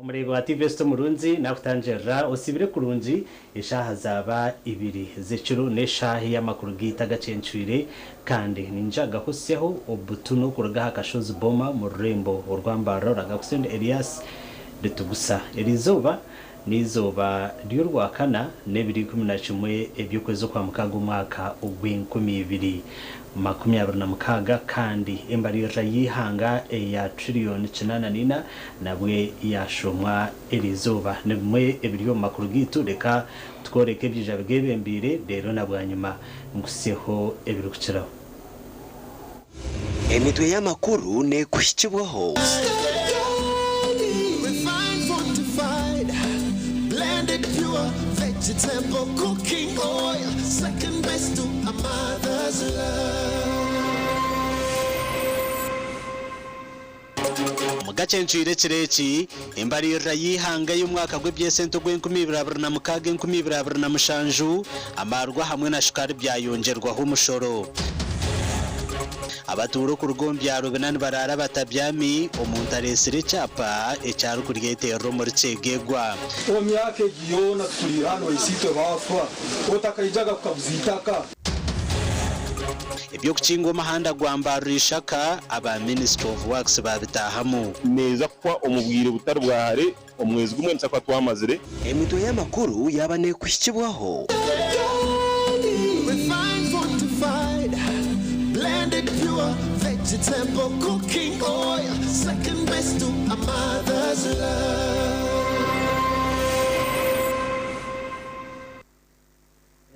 Omureebi wa TV Esita omurungi nakutangirira osiibire kurungi eshaaha zaaba ibiri z'ekiro n'eshaaha ei amakuru gaitu agacencwire kandi niinyija kugakuhitsyaho obutunu kuruga aha kashozi Boma omu rurembo orwa Mbarara oragakutsya ndi Elias Ritugusa. Eriizooba n'eizooba ry'orwakana n'ebiro 11 eby'okwezi okwamukaaga omwaka ogw'enkumi ibiri 26 kandi embariirira y'eihanga eya tiriyoni 84 nabwe yaashomwa eriizooba. Ni bimwe ebiri omu makuru gaitu, reka tukworeke ebyija bigeebembeire reero na bwanyima nkuhitsyeho ebirikukiraho. Emitwe y'amakuru neekuhikibwaho. Refined, fortified, blended pure vegetable cooking oil, second best to a mother's love. Omu gacencwire ekiro eki, embariirira y'eihanga ey'omwaka gw'eby'esente ogw'enkumi ibiri abiri na mukaaga enkumi ibiri abiri na mushanju, amaarwa hamwe na shukaari byayongyerwaho omushoro. Abatuura okuruga omu byaro bina nibaraara batabyami, omuntu areetsire ekyapa eki arikuryeterera omuri Kyegegwa. Omu myaka egi yoona tukuriire hanu baisitwe baafa, otakaijaga kukaguza eitaka. Eby'okukinga omuhanda gwa Mbarara Ishaka, aba Ministry of Works babitaahamu. Neeza kuhwa omu bwire butari bwa hare, omwezi gumwe nituza kuba twamazire. Emitwe y'amakuru yaaba neekuhikibwaho. Refined, fortified, blended pure vegetable cooking oil, second best to a mother's love.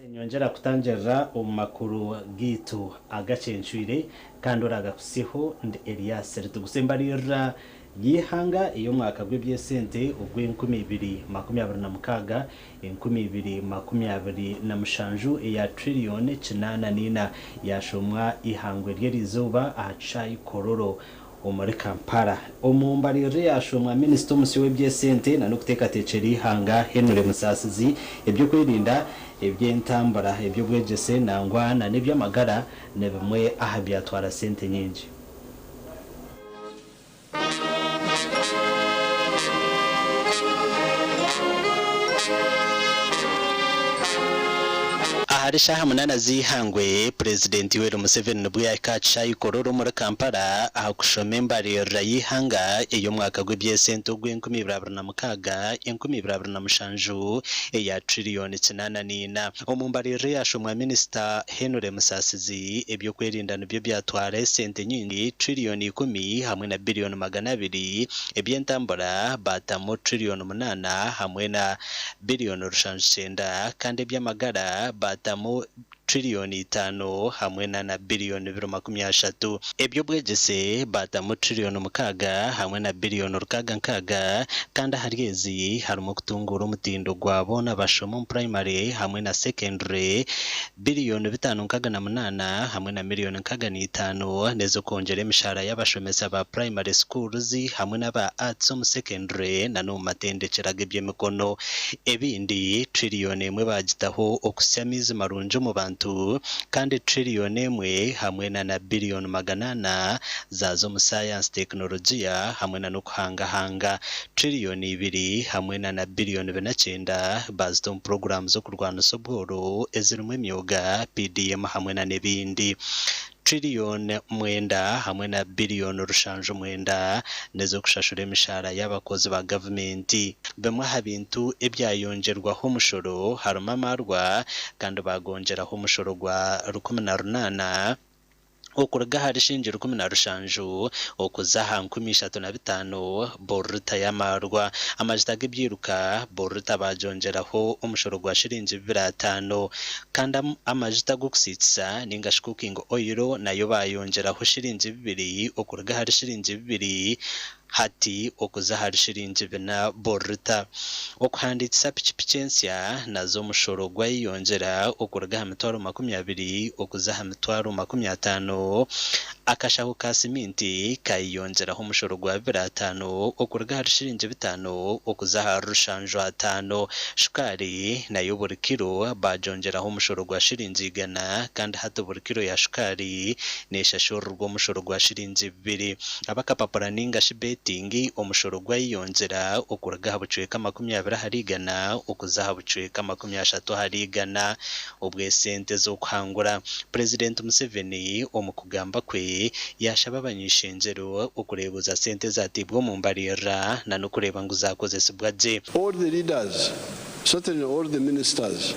Nyongyera kutangirira omu makuru gaitu agacencwire kandi oragakutsyeho ndi Elias Ritugusa. Embariirira y'eihanga ey'omwaka gw'eby'esente ogw'enkumi ibiri makumi abiri na mukaaga, enkumi ibiri makumi abiri na mushanju eya tiriyoni kinaana n'ina yaashomwa eihangwe ry'eriizooba aha kishaayi Kololo omuri Kampala. Omu mbaririra eyaashomwa minisita omusya ow'eby'esente n'okuteekateekyera eihanga, Henry Musaasizi, eby'okwerinda, eby'entambura, eby'obwegyese nangwa na n'eby'amagara ni bimwe aha byatwara sente nyingi. Ahari shaaha munaana z'eihangwe, Purezidenti Yoweri Museveni nibwo yaahika aha kishaayi Kololo omuri Kampala aha kushoma embariirira y'eihanga ey'omwaka gw'eby'esente ogw'enkumi ibiri abiri na mukaaga, enkumi ibiri abiri na mushanju eya tiriyoni kinaana n'ina. Omu mbariirira eyaashomwa Minisita Henry Musaasizi, eby'okwerinda nibyo byatwara esente nyingi, tiriyoni ikumi hamwe na biriyoni magana abiri, eby'entambura baatamu tiriyoni munaana hamwe na biriyoni rushanju kyenda kandi eby'amagara baatamu tiriyoni itaano hamwe na na biriyoni biro makumi ashatu. Eby'obwegyese baatamu tiriyoni mukaaga hamwe na biriyoni rukaaga nkaaga kandi ahari ezi harimu okutunguura omutindo gwa boona abashoma omu purayimare hamwe na sekendure, biriyoni bitaano nkaaga na munaana hamwe na miriyoni nkaaga na itaano n'ez'okwongyera emishahara y'abashomesa ba purayimare schools hamwe n'aba arts omu sekendure na n'omu matendekyero ag'eby'emikono. Ebindi, tiriyoni emwe baagitaho okuhitsya amaizi marungi omu bantu kandi tiriyoni emwe hamwe na na biriyoni magana ana zaaza omu saayansi, tekinologiya hamwe na n'okuhangahanga. Tiriyoni ibiri hamwe na na biriyoni bina kyenda baazita omu puroguraamu z'okurwanisa obworo ezirimu emyoga, PDM hamwe na n'ebindi. Tiriyoni mwenda hamwe na biriyoni rushanju mwenda n'ez'okushashura emishaara y'abakozi ba gavumenti. Bimwe aha bintu ebyayongyerwaho omushoro harimu amaarwa kandi baagongyeraho omushoro gwa 18 okuruga ahari shilingi 17 okuza aha 3500 buri rita y'amaarwa. Amajuta g'ebyiruka buri rita baagyongyeraho omushoro gwa shilingi bibiri ataano kandi amajuta g'okusiikisa ninga shi cooking oil nayo baayongyeraho shilingi bibiri okuruga ahari shilingi bibiri hati okuza ahari shilingi bina buri rita. Okuhandiikisa pikipiki ensya nazo omushoro gwayeyongyera okuruga aha mitwaro 20 okuza aha mitwaro 50. Akashaho ka siminti kayeyongyeraho omushoro gwa bibiri ataano okuruga ahari shilingi bitaano okuza ahari rushanju ataano. Shukaari nayo buri kiro baagyongyeraho omushoro gwa shilingi igana kandi hati buri kiro ya shukaari neshashurirwa omushoro gwa shilingi bibiri. Ab'akapapura ninga shi. cheating omushoro gwayeyongyera okuruga aha bucweka 20 ahari igana okuza aha bucweka 30 ahari igana obw'esente z'okuhangura. Purezidenti Museveni omu kugamba kwe yashaba abany'ishengyero okureebuza sente ezatiibwa omu mbaririra na n'okureeba ngu zakozesibwa gye. All the leaders, certainly all the ministers,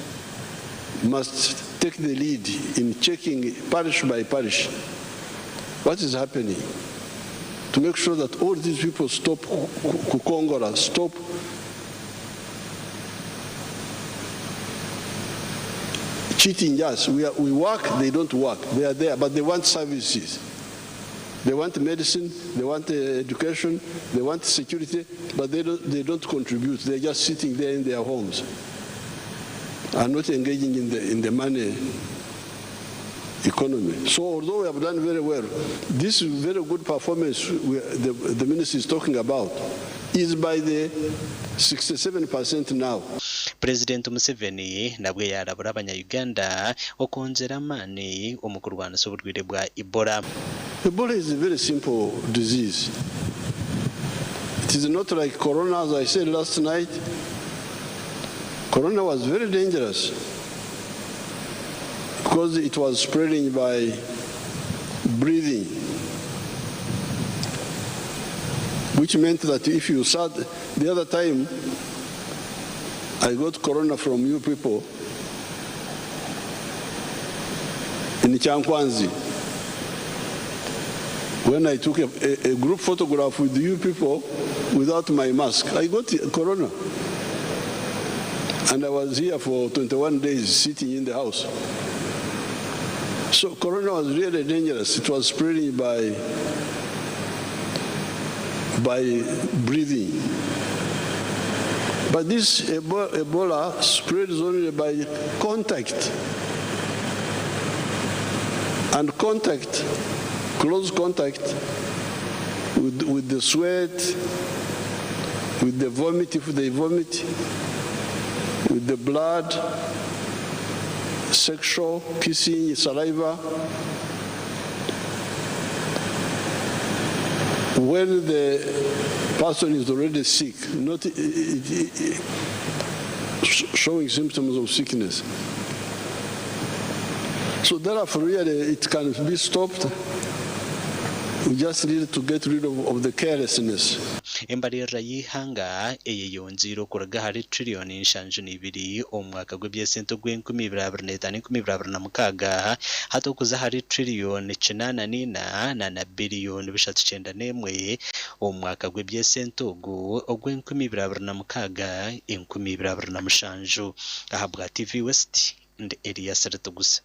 must take the lead in checking parish by parish what is happening to make sure that all these people stop kukongora, stop cheating us. We work, they don't work. They are there, but they want services. They want medicine, they want education, they want security, but they don't contribute. They're just sitting there in their homes and not engaging in the money economy. So although we have done very well, this very good performance the minister is talking about is by the 67% now. Purezidenti Museveni nabwe yarabura abanya-Uganda okwongyera amaani omu kurwanisa oburwaire bwa Ebola. Ebola is a very simple disease. It is not like corona, as I said last night. Corona was very dangerous because it was spreading by breathing, which meant that if you sat, the other time I got corona from you people in Kyankwanzi. When I took a group photograph with you people without my mask, I got corona. And I was here for 21 days sitting in the house. So corona was really dangerous. It was spreading by breathing. But this Ebola spreads only by contact. And contact, close contact with the sweat, with the vomit, if they vomit, with the blood, sexual, kissing, saliva. When the person is already sick, not showing symptoms of sickness. So therefore, really, it can be stopped. We just need to get rid of the carelessness. Embaririra y'eihanga eyeyongiire okuruga ahari tiriyoni 72 omu mwaka gw'ebyesente ogw'e2025 2026 hati okuza ahari tiriyoni 84 na biliyoni 391 omu mwaka gw'ebyesente ogu ogw'e2026 2027. Ahabwa TV West, ndi Elias Ritugusa.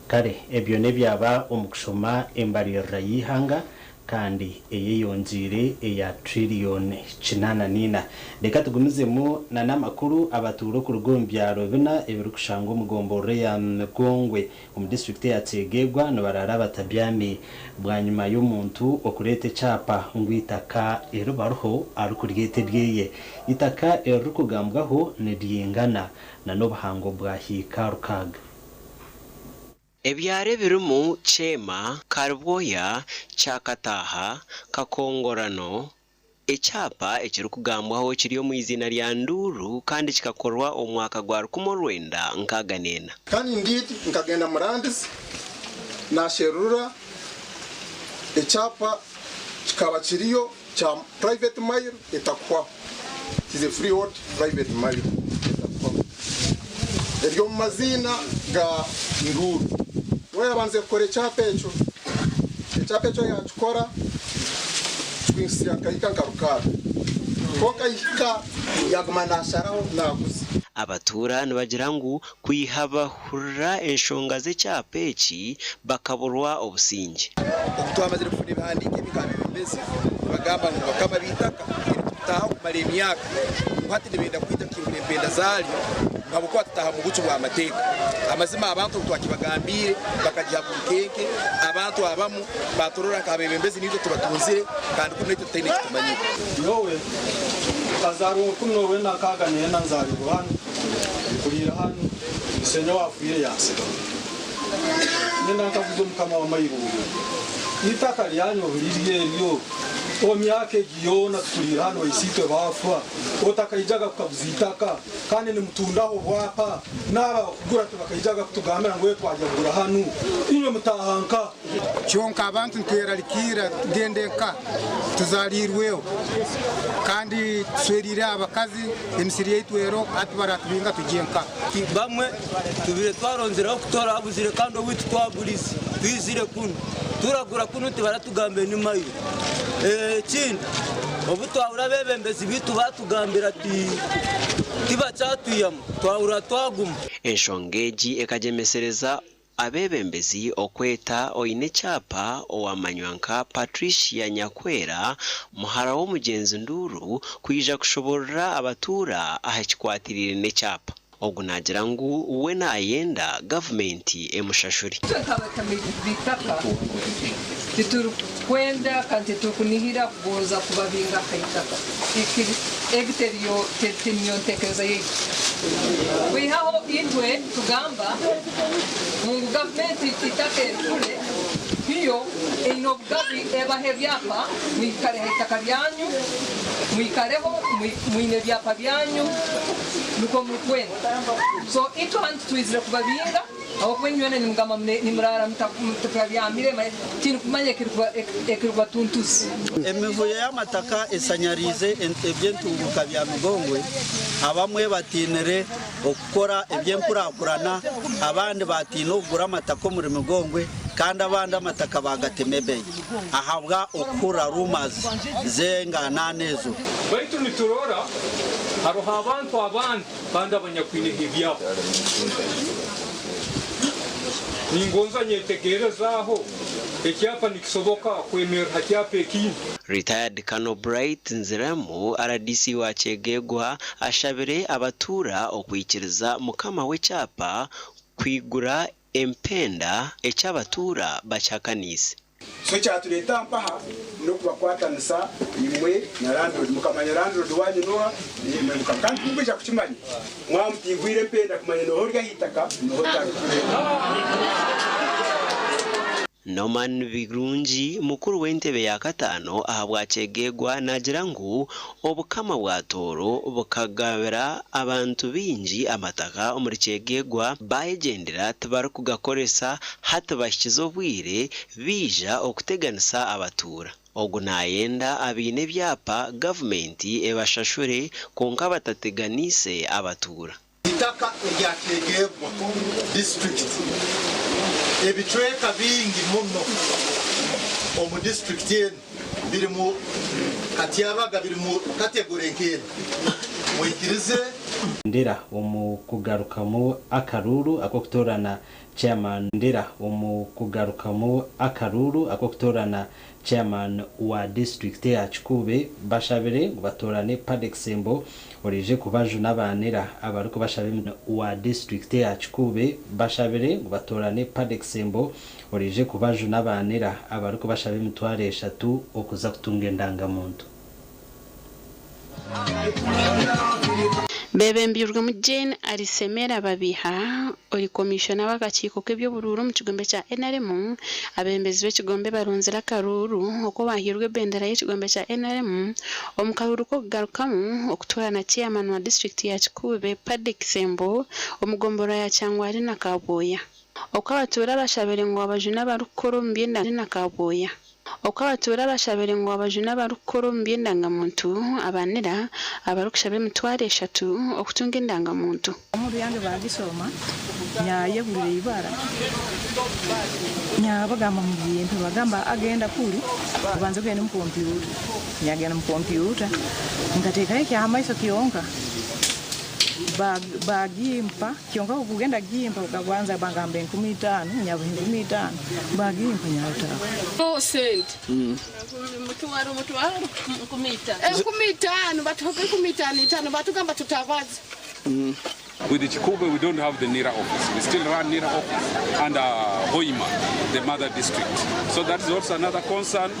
Kare ebyo n'ebyaba omu kushoma embaririra y'eihanga kandi eyeyongiire eya tiriyoni 84. Reka tugumizemu na n'amakuru. Abatuura okuruga omu byaro bina ebirikushangwa omu gomborora ya Migongwe omu disitulikiti ya Kyegegwa nibarara batabyami bwanyima y'omuntu okureeta ekyapa ngu itaka eribariho arikuryeta eryeye. Itaka eririkugambwaho niryingana na n'obuhango bwa hiika 6. Ebyaro ebirimu Kyema, Karibwoya, Kyakataaha, Kakongorano. Ekyapa ekirikugambwaho kiri omu iziina rya Nduru kandi kikakorwa omu mwaka gwa 1964. Kandi indeed nkagenda Murandisi nasherura ekyapa, kikaba kiriyo kya private mailo etakuhwaho. It is a freehold private mailo etakuhwaho eri omu maziina ga Nduru. We yabanze kukora ekyapa ekyo. Ekyapa ekyo yakikora kwisya nkahika nka 6, konka ihika yaguma nasharaho naguza. Abatuura nibagira ngu kwiha bahurira enshonga z'ekyapa eki bakaburwa obusingye. Obu twamazire kufuna ebihandiiko ebi nk'abebembezi nibagamba ngu bakama b'eitaka tutaha kumara emyaka, ngu hati nibenda kwija kuhingura empenda zaryo habwokuba tutaha mu bucu bw'amateeka. Amazima abantu obu twakibagambiire bakagiha bunkenke, abantu abamu baturora nk'abebembezi nitwe tubatunzire kandi kunu naitwe tutaine ekitumanyire. Nyowe nkazaarwa 1964, nzaalirwa hanu, nkuriire hanu. Isenyowe afiire yansiga. Nyina nkaguza omukama w'amairuriro. Eitaka ryanyu obu riri eryo, omu myaka egi yoona tutuuriire hanu baisitwe baafa, otakaijaga kukaguza eitaka kandi nimutundaho obwapa, n'abo abakugura tibakaijaga kutugambira ngu twagya kugura hanu, inywe mutaaha nka. Kyonka abantu nitwerarikirra tugende nka tuzaliirweho kandi tusweriire abakazi emisiri yaitu eroho hati baratubinga tugye nka. Bamwe tubire twaronzireho kutora habuzire kandi owaitu twagurize twizire kunu turagura kunu tibaratugambire ni mayiro. Ekindi obu twahurira abebembezi baitu batugambira ati tibakyatwihamu twahurira twaguma. Enshonga egi ekagyemesereza Abeebembezi okweta oine ekyapa owamanywa nka Patricia Nyakwera, muhara w'omugyenzi Nduru kwija kushoborora abatuura aha kikwatiriire n'ekyapa. Ogu naagira ngu we naayenda gavumenti emushashure. Itwe nk'abatemi b'itaka titurikwenda kandi titurikunihira kugonza kubabinga aha itaka. Egi teri niyo ntekereza yaitu. Kwihaho itwe tugamba ngu gavumenti itaka erigure hiyo eine obugabi ebahe ebyapa mwikare ha itaka ryanyu, mwikareho mwine ebyapa byanyu nukwo murikwenda. So itwe hanu titwizire kubabinga ahabw'okuba inywena nimugamba nimuraara mutabyamire tindkumanya ekirikubatuntuza. Emivuyo y'amataka esanyariize eby'entunguuka bya Migongwe, abamwe batiinire okukora eby'enkurakurana, abandi batiina okugura amataka omuri Migongwe kandi abandi amataka bagatema ebeeyi ahabwa okuhurira rumours z'enganana ezo. Baitu niturora haroho abantu abandi kandi abanyakwineho ebyabo. Ningonza nyetegereze aho, ekyapa nikisoboka kwemerra ha kyapa ekindi? Retired Colonel Bright Nziramu, rdc wa Kyegegwa ashabire abatuura okwikiriza mukama w'ekyapa kwigura empenda eki abatuura bakihakaniise. So ekyatureeta mpaha n'okubakwatanisa imwe na landlord mukamanya landlord wanyu noha nimwe mukama kandi timurikwija kukimanya mwaba mutaigwire empenda kumanya noha ori aha itaka noha otari. Norman Birungi, mukuru w'entebe ya kataano ahabwa Kyegegwa naagira ngu Obukama bwa Tooro bukagabira abantu baingi amataka omuri Kyegegwa baayegyendera tibarikugakoresa hati bahikize obwire baija okuteganisa abatuura. Ogu naayenda abaine ebyapa gavumenti ebashashure kwonka batateganiise abatuura. Eitaka erya Kyegegwa disiturikiti, ebicweka bingi muno omu disiturikiti enu biri mu katyabaga biri mu kategore nk'enu. Mwikirize. Ndera omu kugarukamu akaruuru ak'okutoorana Chairman Ndera omu kugarukamu akaruuru ak'okutoorana Chairman wa disiturikiti eya Kikuube bashabire ngu batoorane Paddy Kisembo oraije kubajuna abanira abarikubashaba wa disiturikiti eya Kikuube bashabire ngu batoorane Paddy Kisembo oraije kubajuna abanira abarikubashaba emitwaro eshatu okuza kutunga endanga-muntu. Beebembeirwemu Jane Alisemera Babiha, ori Komishona w'akakiiko k'eby'oburuuru omu kigombe kya nrm, abeebembezi b'ekigombe barunzire akaruuru oku bahairwe ebendera y'ekigombe kya nrm omu karuuru k'okugarukamu okutoorana Chairman wa disiturikiti ya Kikuube, Paddy Kisembo omu gomborora ya Kyangwali na Kabwoya. Oku abatuura bashabire ngu abajune abarikukora omu by'enda na Kabwoya. Oku abatuura bashabire ngu abajune abarikukora omu by'endangamuntu, aba nira, abarikushaba emitwaro eshatu okutunga endangamuntu. Omundu yange bagisoma nyayegurira ibara nyabagamba mugimpe bagamba agenda kuri obanze ogende mu kompyuta nyagenda mu kompyuta ngatekayo ekyamaiso kyonka bagimpa Kyonka okugenda gimpa bakabanza bangamba 5000, nyabaha 5000, bagimpa nyataha. Sente 5000 batuhaga 50 itaano batugamba tutabaza. With Kikuube, we don't have the NIRA office. We still run NIRA office under Hoima, the mother district. So that is also another concern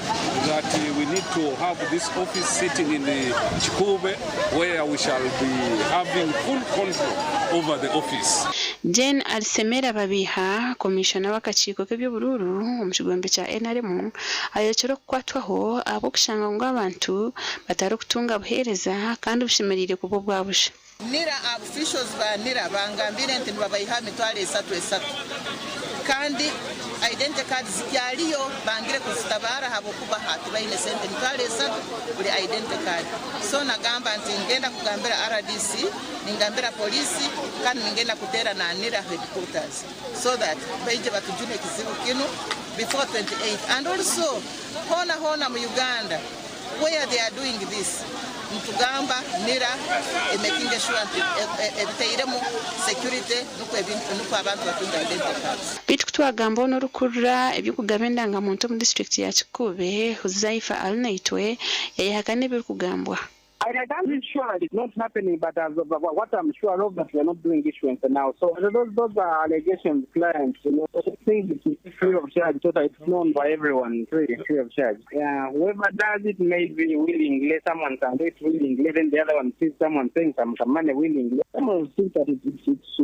that we need to have this office sitting in the Kikuube where we shall be having full control over the office. Jane Alisemera Babiiha, Komishona w'akakiiko k'eby'oburuuru omu kigombe kya NRM ayorekire okukwatwaho ahabw'okushanga ngu abantu batarikutunga buheereza kandi bushemereire kuba obwa busha. Nira officials ba Nira bangambire nti nibabaiha emitwaro esatu esatu kandi identity cards zikyariyo bangire kuzitabara ahabwokuba tibaine sente emitwaro esatu buri identity card so nagamba nti ngenda kugambira RDC ningambira police kandi ningenda kutera na Nira headquarters so that baije batujune ekizibu kinu before 28 and also hona hona mu Uganda where they are doing this nitugamba nira emakinge sure nti ebiteiremu security nukwo abantu batunge identity cards. Beitu kutwagambaho n'orikurira eby'okugaba endanga-muntu omu disiturikiti ya Kikuube, Huzaifa Alinaitwe yayehakana ebirikugambwa. I can't be sure that it's not happening, but as of what I'm sure of that we are not doing issuance now. So those, those are allegations, clients, you know, so things is free of charge, so that it's known by everyone, free, free of charge. Yeah, whoever does it may be willingly, someone can do it willingly, then the other one sees someone paying some, some money willingly. Someone will think that it, it's, it's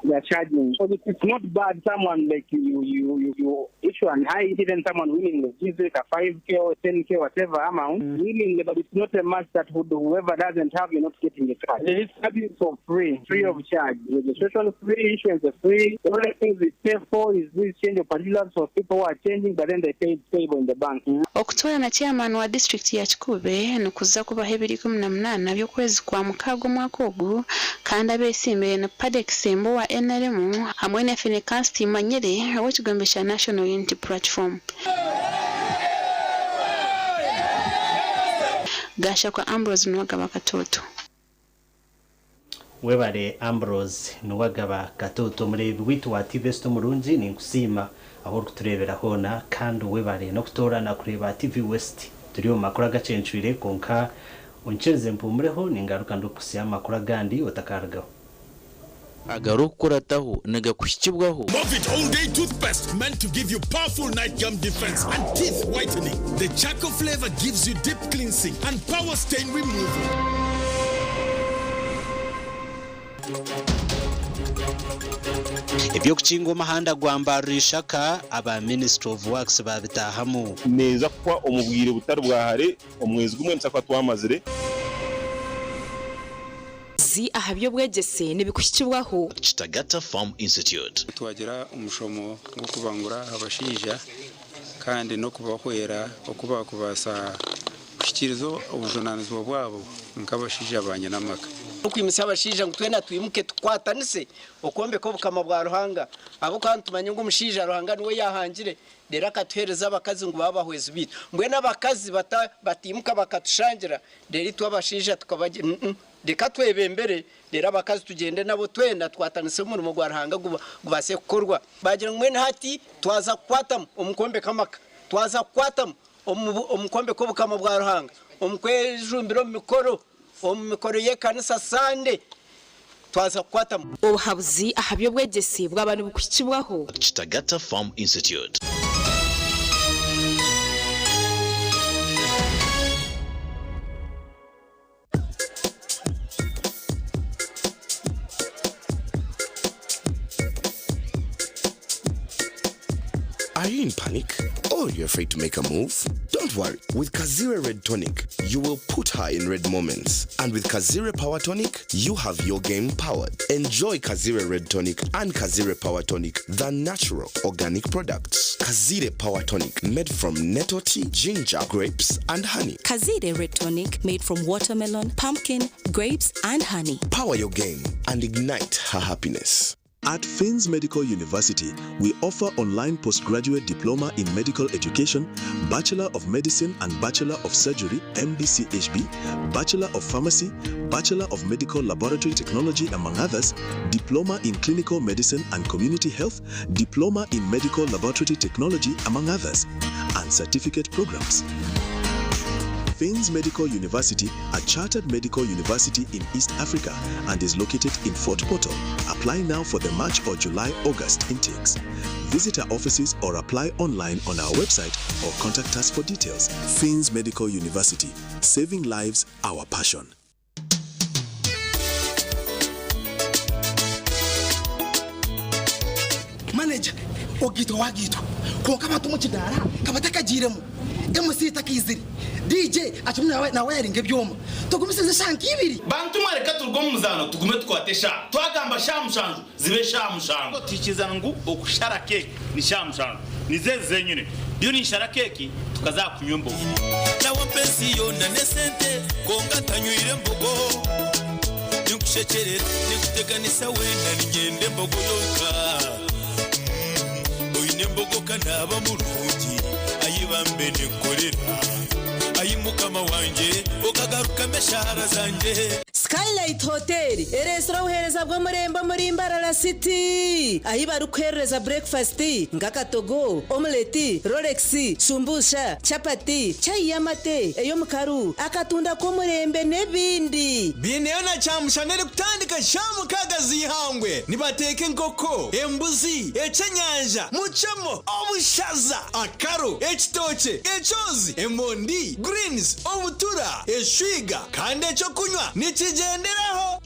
they are charging. So it's, it's not bad. Someone like you, you, you, you issue an ID, then someone willingly gives like a 5K or 10K, whatever amount, willingly, but it's not a must that who, whoever doesn't have, you're not getting a card. There is service for free, free of charge. Registration free, issuance is free. The only thing we pay for is this change of particulars for people who are changing, but then they pay it payable in the bank. Okutoorana Chairman wa disiturikiti ya Kikuube nikuza kubaho ebiro 18 by'okwezi kwa mukaaga omwaka ogu kandi abeesimbire ni Padec Ssembo owa NRM hamwe na Finecast Manyire ow'ekigombe kya National Unity Platform. Gashakwa Ambrose Nuwagaba Katoto. Webare Ambrose Nuwagaba Katoto omureebi waitu wa TV West omurungi ninkusiima ahu orikutureebera hoona kandi webare n'okutoorana kureeba TV West. Turi omu makuru agacencwire kwonka onkirize mpumureho ningaruka ndikukutsya amakuru agandi otakarugaho. Agarikukurataho nigakuhikibwaho. Movit All Day Toothpaste meant to give you powerful night gum defense and teeth whitening. The charcoal flavor gives you deep cleansing and power stain removal. Eby'okukinga omuhanda gwa Mbarara Ishaka aba Ministry of Works babitaahamu. Neeza kuhwa omu bwire butari bwa hare, omwezi gumwe nituza kuba twamazire. Zi aha by'obwegyese nibikuhikibwaho. Kitagata Farm Institute. Twagira omushomo gw'okubangura abashaija kandi n'okubahwera oku baakubaasa kuhikiiriza obujunaanizibwa bwabo nk'abashaija ba nyinamaka. N'okwimutsya abashaija ngu twena twimuke tukwatanise okwombeka obukama bwa Ruhanga ahabw'okuba nitumanya ngu omushaija Ruhanga niwe yaahangire reero akatuheereza abakazi ngu babe abahwezi baitu. Mbwenu abakazi bataimuka bakatushangira reero itwe abashaija tukabagira reka twebembere reero abakazi tugyende nabo twena tukwatanise omurimo gwa Ruhanga gubaase kukorwa. Baagira ngu mbwenu hati twaza kukwatamu omu kwombeka amaka, twaza kukwatamu omu kwombeka obukama bwa Ruhanga, omu kwejumbira omu mikoro, omu mikoro y'ekanisa Sande, twaza kukwatamu. Obuhabuzi aha by'obwegyese bwaba nibukuhikibwaho. Kitagata Farm Institute. Are you in panic? Or you're afraid to make a move? Don't worry. With Kazire Red Tonic, you will put her in red moments. And with Kazire Power Tonic, you have your game powered. Enjoy Kazire Red Tonic and Kazire Power Tonic, the natural organic products. Kazire Power Tonic, made from nettle tea, ginger, grapes, and honey. Kazire Red Tonic, made from watermelon, pumpkin, grapes, and honey. Power your game and ignite her happiness. At Finns Medical University, we offer online postgraduate diploma in medical education, Bachelor of Medicine and Bachelor of Surgery, MBCHB, Bachelor of Pharmacy, Bachelor of Medical Laboratory Technology, among others, Diploma in Clinical Medicine and Community Health, Diploma in Medical Laboratory Technology, among others, and certificate programs. Fins Medical University, a chartered medical university in East Africa and is located in Fort Portal. Apply now for the March or July August intakes. Visit our offices or apply online on our website or contact us for details. Fins Medical University, saving lives, our passion. Manager, Ogaitwa wagaitwa kwonka abantu omu kidaara ka batakagiiremu, MC takaizire, DJ akirimu nawayaringa ebyoma. Tugumisirize eshaaha nka ibiri. Bantu mwe reka turuge omu muzaano tugume tukwate eshaaha. Twagamba shaaha mushanju zibe shaaha mushanju. Twikiriza ngu okushara keeki ni shaaha mushanju. Nizo ezi zenyine. Ndiyo ninshara keeki tukaza aha kunywa embogo. Nawe mpa ensi yoona n'esente kwonka ntanywire mbogo. Ninkushekyerera, ninkuteganisa weena niinyenda embogo yonka. Oine embogo ka naaba murungi, ayi bambe ninkukorera. Ayi Mukama wangye, okagarukamu eshaara zangye. Skylight Hotel ereetsire obuheereza bw'omurembe omuri Mbarara City ahi barikukuheerereza burekifasiti nk'akatogo, omuleti, rolex, shumbusha, chapati, chai y'amate, ey'omukaru, akatunda k'omurembe n'ebindi. Baineyo na kyamushana erikutandika shaaha mukaaga z'eihangwe. Nibateeka enkoko, embuzi, ekyenyanja, mucemo, obushaza, akaro, ekitookye, ekyozi, emondi, greens, obutura, eshwiga kandi ekyokunywa nikigyenderaho.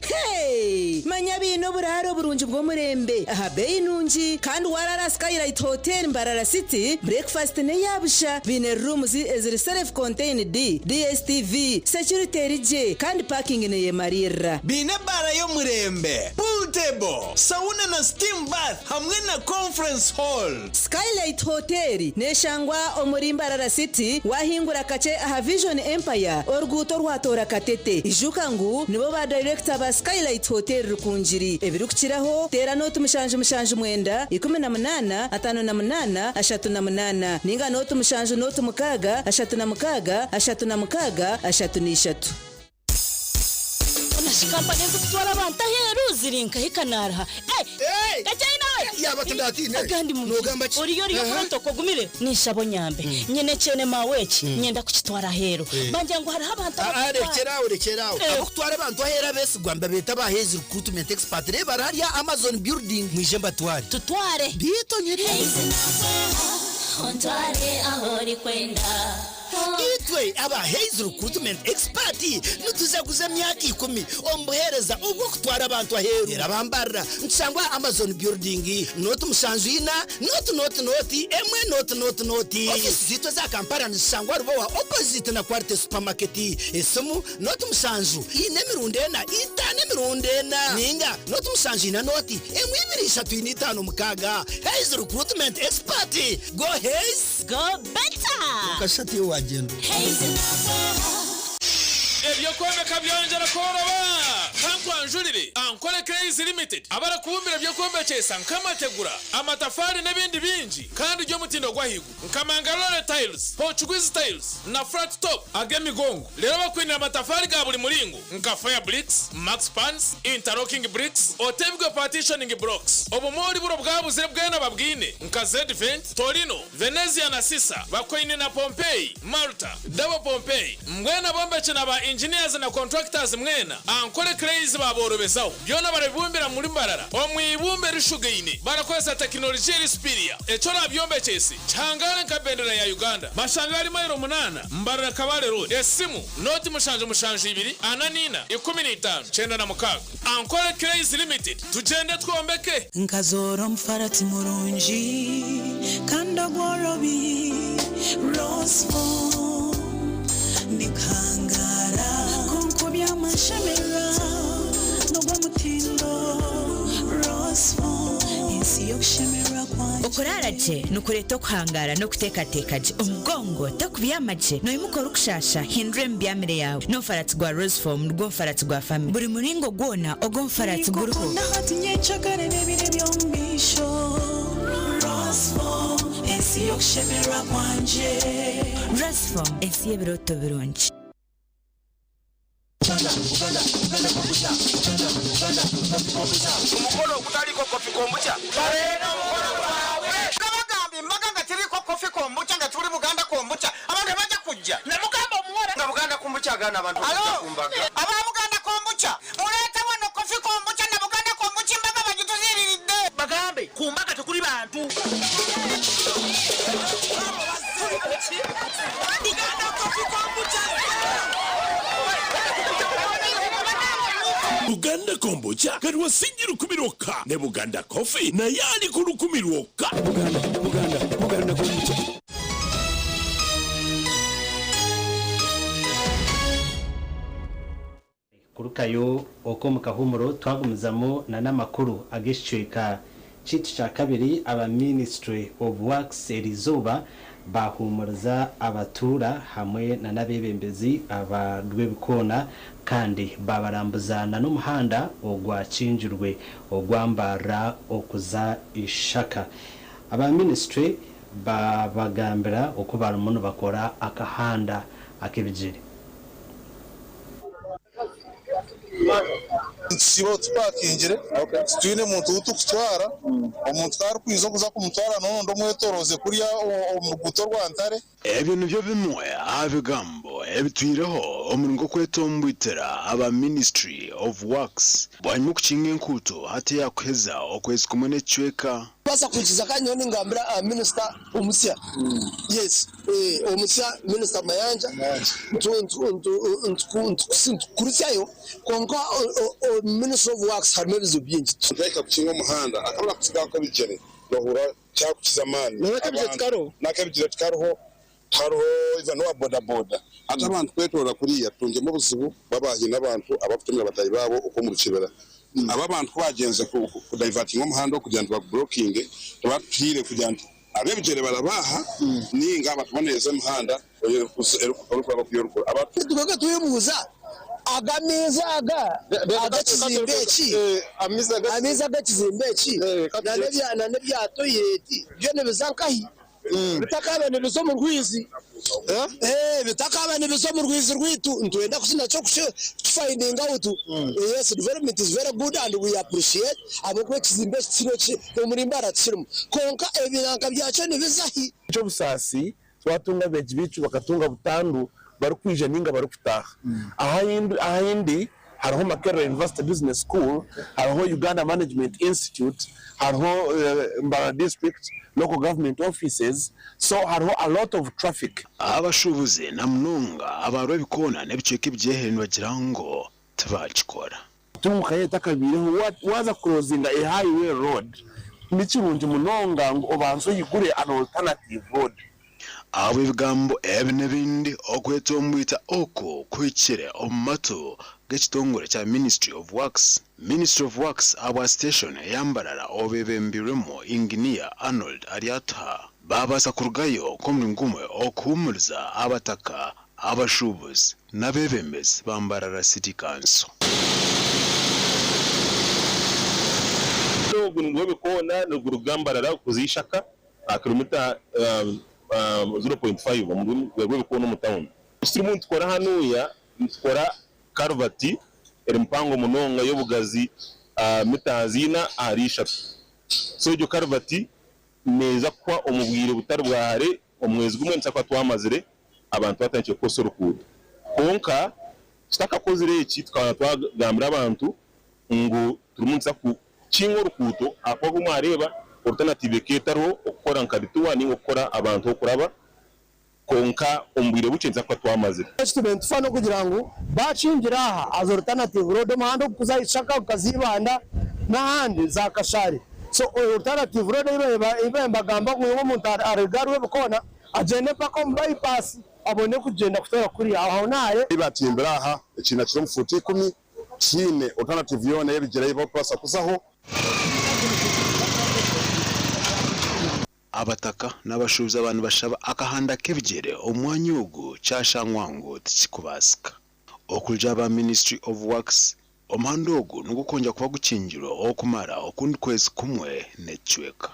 Hey! Manya baine oburaaro burungi bw'omurembe aha beeyi nungi kandi waraara Skylight Hotel Mbarara City, breakfast n'eya busha. Baine rooms eziri self contained, DSTV, security eri gye kandi parking neyemariirira. Baine ebaara y'omurembe, pool table, sauna na steam bath hamwe na conference hall. Skylight Hotel neshangwa omuri Mbarara City wahingura kakye aha Vision Empire oruguuto orwatoora Katete. Ijuka ngu nibo ba dayirekita ba Skylight Hotel Rukungiri. Ebirikukiraho teera nooti mushanju mushanju mwenda, 18, 58, 38 ninga nooti mushanju nooti mukaaga, 36, 36, 33. Hoona shi kampani ezirikutwara abantu aheeru ziri nkahi kanaaraha? Eh! Kakyai nawe! Yaaba tindatiine. Agandi mu Noogamba ki? Oriyo oriyo Aha. protocol ogumire? Ninshaba onyambe. Nyine ekyene maawe eki, nyenda kukitwara aheeru. Bangira ngu hariho abantu Ah, ah, abarikutwara. rekyera aho, rekyera aho. Eh. Ab'okutwara abantu aheeru abeesigwa nibabeeta aba Hays Recruitment Expert. Reeba bari hariya Amazon Building. Mwije mbatware. Tutware. Beitu nyine. Ontware ahu orikwenda. Itwe aba Hays Recruitment Expert nitujaguza emyaka ikumi omu buheereza obw'okutwara abantu aheeru. Reero abambarira nitushangwa aha Amazon Building, nooti mushanju ina, nooti nooti nooti, emwe nooti nooti nooti. Ofiisi zaitu eza Kampala nizishangwa Rubowa opposite na Quality Supermarket. Esimu, nooti mushanju ina emirundi ena, itaano emirundi ena, ninga nooti mushanju ina nooti emwe ibiri ishatu ina itaano mukaaga. Hays Recruitment Expert, go Hays! Go better! Kwonka shi hati iwe waagyenda ota? Eby'okwombeka byongyera kworoba! Kankwanjurire Ankole Clays Limited abarikubumbira eby'okwombekyesa nk'amategura, amatafaari n'ebindi bingi kandi by'omutindo gw'ahaiguru nka Mangalore Tiles, Portuguese Tiles na Flat Top ag'emigongo. Reero bakwinire amatafaari ga buri muringo nka Fire Bricks, Max Pans, Interlocking Bricks, Otebwe Partitioning Blocks. Obumoori buro bwabuzire bwena babwine nka Zedvent, Torino, Venezia na Sisa bakwaine na Pompeii, Malta, Double Pompeii, mbwenu abombeki na ba engineers na contractors mwena Ankole Clays baaborobezaho. Byona barabibumbira muri Mbarara omu ibumba erishugaine barakozesa tekinologiya eri superior. Eki orabyombekyese kihangare nka bendera ya Uganda. Bashanga ahari mailo munaana Mbarara Kabale Road. Esimu, nooti mushanju mushanju ibiri ana n'ina 15 96. Ankole Clays Limited, tugyende twombeke! Nkazoora omufarati murungi kandi ogworobi, Roseful, ndikuhangaara kwonka obyama nshemererwa n'ogw'omutindo, Roseful, ensi y'okushemererwa kwangye. Okuraara gye nikureeta okuhangaara n'okuteekateeka gye. Omugongo tokubyama gye, noimuka orikushaasha, hindura emibyamire yaawe. N'omufaratsi gwa Roseform nigwo mufaratsi gwa famire. Buri muringo gwona ogw'omufaratsi guriho. Ninkukunda hati nyencakare n'ebiro eby'omu maisho Roseform, ensi y'okushemererwa kwangye. Roseform, ensi y'ebirooto birungi. Omukoro ogutariiko kofi kombucha. Bareeta omukoro gwawe. Nabagamba embaga nga teriiko kofi kombucha nga turi Buganda kombucha. Abandi Tebajja kujja. Namugamba omuwala. Nga Buganda Kombucha agaana abantu okujja ku mbaga. Aba Buganda Kombucha muleete wano Coffee Kombucha na Buganda Kombucha embaga bagituziiriridde. Bagambe ku mbaga tekuli bantu. Buganda Coffee Kombucha. Buganda Kombucha kati wasingi 1000 lwokka ne Buganda Coffee naye ali ku 1000 lwokka. Buganda, Buganda, Buganda Kombucha. Kurukayo okwo omu kahuumuro twagumizamu na n'amakuru ag'ekicweka kyaitu kya kabiri, aba Ministry of Works eriizooba bahuumuriza abatuura hamwe na n'abeebembezi aba Rwebikoona kandi baabarambuza na n'omuhanda ogwakingirwe ogwa Mbarara okuza Ishaka. Aba Ministry baabagambira oku barimu nibakora akahanda ak'ebigyere. Nitusiiba tupakingire, titwine muntu ou turikutwara. Omuntu ku arikwija okuza kumutwara n'ondi omwetoroze kuriya omu ruguuto rwa Ntare. Ebyo nibyo bimwe aha bigambo ebitwireho omuri nk'okwetombwitira aba Ministry of Works bwanyima okukinga enkuuto hati yakuheza okwezi kumwe n'ekicweka. Kubaasa kuhikiiriza kandi nyowe ningambira aha minisita omusya yes omusya minisita Mayanja nitukuritsyayo kwonka ministry of works harimu ebizibu bingi. Twahika kukinga omuhanda akabura kutsigaho ak'ebigyere nohurira kyakukiza amaani n'akebigyere tikariho tihariho even n'owa boda boda hati abantu kwetorora kuriya tutungyemu obuzibu baba haine abantu abakutumira bataahi baabo okwo omu rukibira aba abantu kubagyenze ku divertinga omuhanda ogu kugira nti baguburokinge tibatuhaire kugira nti Ab'ebigyere baraba aha nainga batubonereze emihanda erikuraba kuriya orikura. Twebwe twebuuza, aga amaizi aga ag'ekizimbe eki, amaizi ag'ekizimbe eki n'ebya toyireeti byo nibiza nkahi? Bitakaaba nibiza omu rwizi? Bitakaaba nibiza omu rwizi rwaitu, nitwenda nakyo kufayindinga awutu. Yes, development is very good and we appreciate ahabw'okuba ekizimbe eki tikiriho ki omuri Mbarara tikirimu. Kwonka ebinanka byakyo nibiza hi? Eky'obusaasi, twatunga abeegi baitu bakatunga butandu barikwija nainga barikutaaha. Aha ndi hariho Makerere University Business School, hariho Uganda Management Institute, hariho Mbarara District Local Government Offices, so hariho a lot of traffic. Abashuubuzi na munonga aba Rwebikoona n'ebicweka ebigyehereire nibagira ngu tibaakikora. Tunguka yo etakabaireho, waaza kucrosinga a highway road, nikirungi munonga ngu obanze oyigure an alternative road. Ahabw'ebigambo ebi n'ebindi, okwetombwita oku kuhikire omu matu g'ekitongore kya Ministry of Works, Ministry of Works ahabwa station eya Mbarara obebembirwemu Inginiya Arnold Aryatuha baabaasa kurugayo nk'omuri gumwe okuhuumuriza abataka, abashuubuzi n'abeebembezi ba Mbarara City Council. Ogu nigwo bikoona niguruga Mbarara kuza Ishaka aha kilomita 0.5 omu rw'ebikoona omu tawuni. Eki turimu nitukora hanuya nitukora karuvati eri mpango munonga y'obugazi mita ina ahari ishatu. So egyo karuvati neeza kuhwa omu bwire butari bwa hare, omwezi gumwe nituza kuba twamazire abantu batandikire kukozesa orukuuto. Kwonka tutakakozire eki tukabanza twagambira abantu ngu turimu nituza kukinga orukuuto ahakuba obu mwareeba alternative ekaba etariho okukora nka detour ninga okukora abantu ah'okuraba kwonka omu bwire bukye nituza kuba twamazire. Eki turiyo nitufa n'okugira ngu baakingira aha as alternative road omuhanda ogukuza aha Ishaka gukaza Ibanda n'ahandi za Kashari. So alternative road ei baabaire nibagamba ngu omuntu aruge aha Rwebikoona agyende mpaka omu bypass abone kugyenda kutoora kuriya aho naayo. Ei baatimbire aha ekiina kiri omu fuuti ikumi Tihaine alternative yoona ey'ebigyere ei barikubaasa kuzaho. Abataka n'abashuubuzi aba nibashaba akahanda k'ebigyere omu mwanya ogu kyashangwa ngu tikirikubaasika. Okurugiirira aba Ministry of Works, omuhanda ogu nigukwongyera kuba gukingirwe okumara okundi kwezi kumwe n'ekicweka.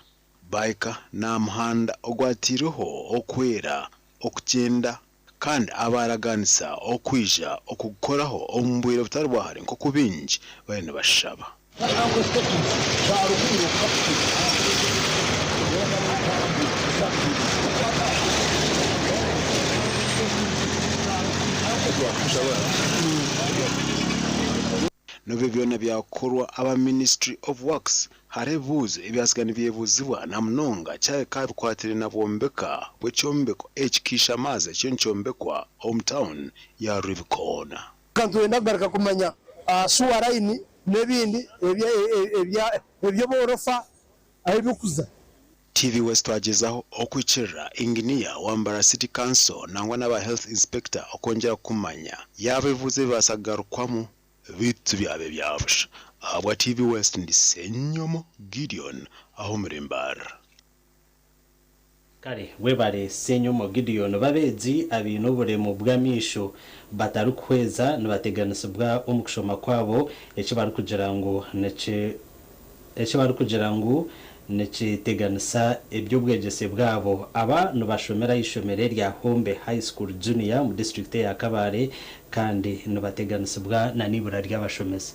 Baahika n'aha muhanda ogwatairweho okwera okugyenda Kandi abaaraganisa okwija okugukoraho omu bwire butari bwa hare nk'oku baingi bariyo nibashaba. N'obu byona byakorwa aba Ministry of Works, hariho ebibuuzo ebyasiga nibyebuuzibwa na munonga kyahika aha bikwatiraine na bwombeka bw'ekyombeko eki Kiishamaazi ekiriyo nikyombekwa omu tauni ya Rubicon. Kandi nitwenda kugaruka kumanya aha sewer line n'ebindi eby'oborofa ahu birikuza. TV West twagyezaho okuhikirira Inginiya wa Mbarara City Council nangwa n'aba Health Inspector okwongyera kumanya yaaba ebibuuzo ebibaasa kugarukwamu beitu byaba ebya busha. Ahabwa TV West ndi Ssenyomo Gideon aha omuri Mbarara. Kare webare Ssenyomo Gideon. Babeegi abaine oburemu bw'amaisho batarikuhweza nibateganisibwa omu kushoma kwabo eki barikugira ngu eki barikugira ngu nikiteganisa eby'obwegyese bwabo. Aba nibashomera ah'eishomero erya Hombe High School Junior omu disiturikiti eya Kabale kandi nibateganisibwa n'eibura ry'abashomesa.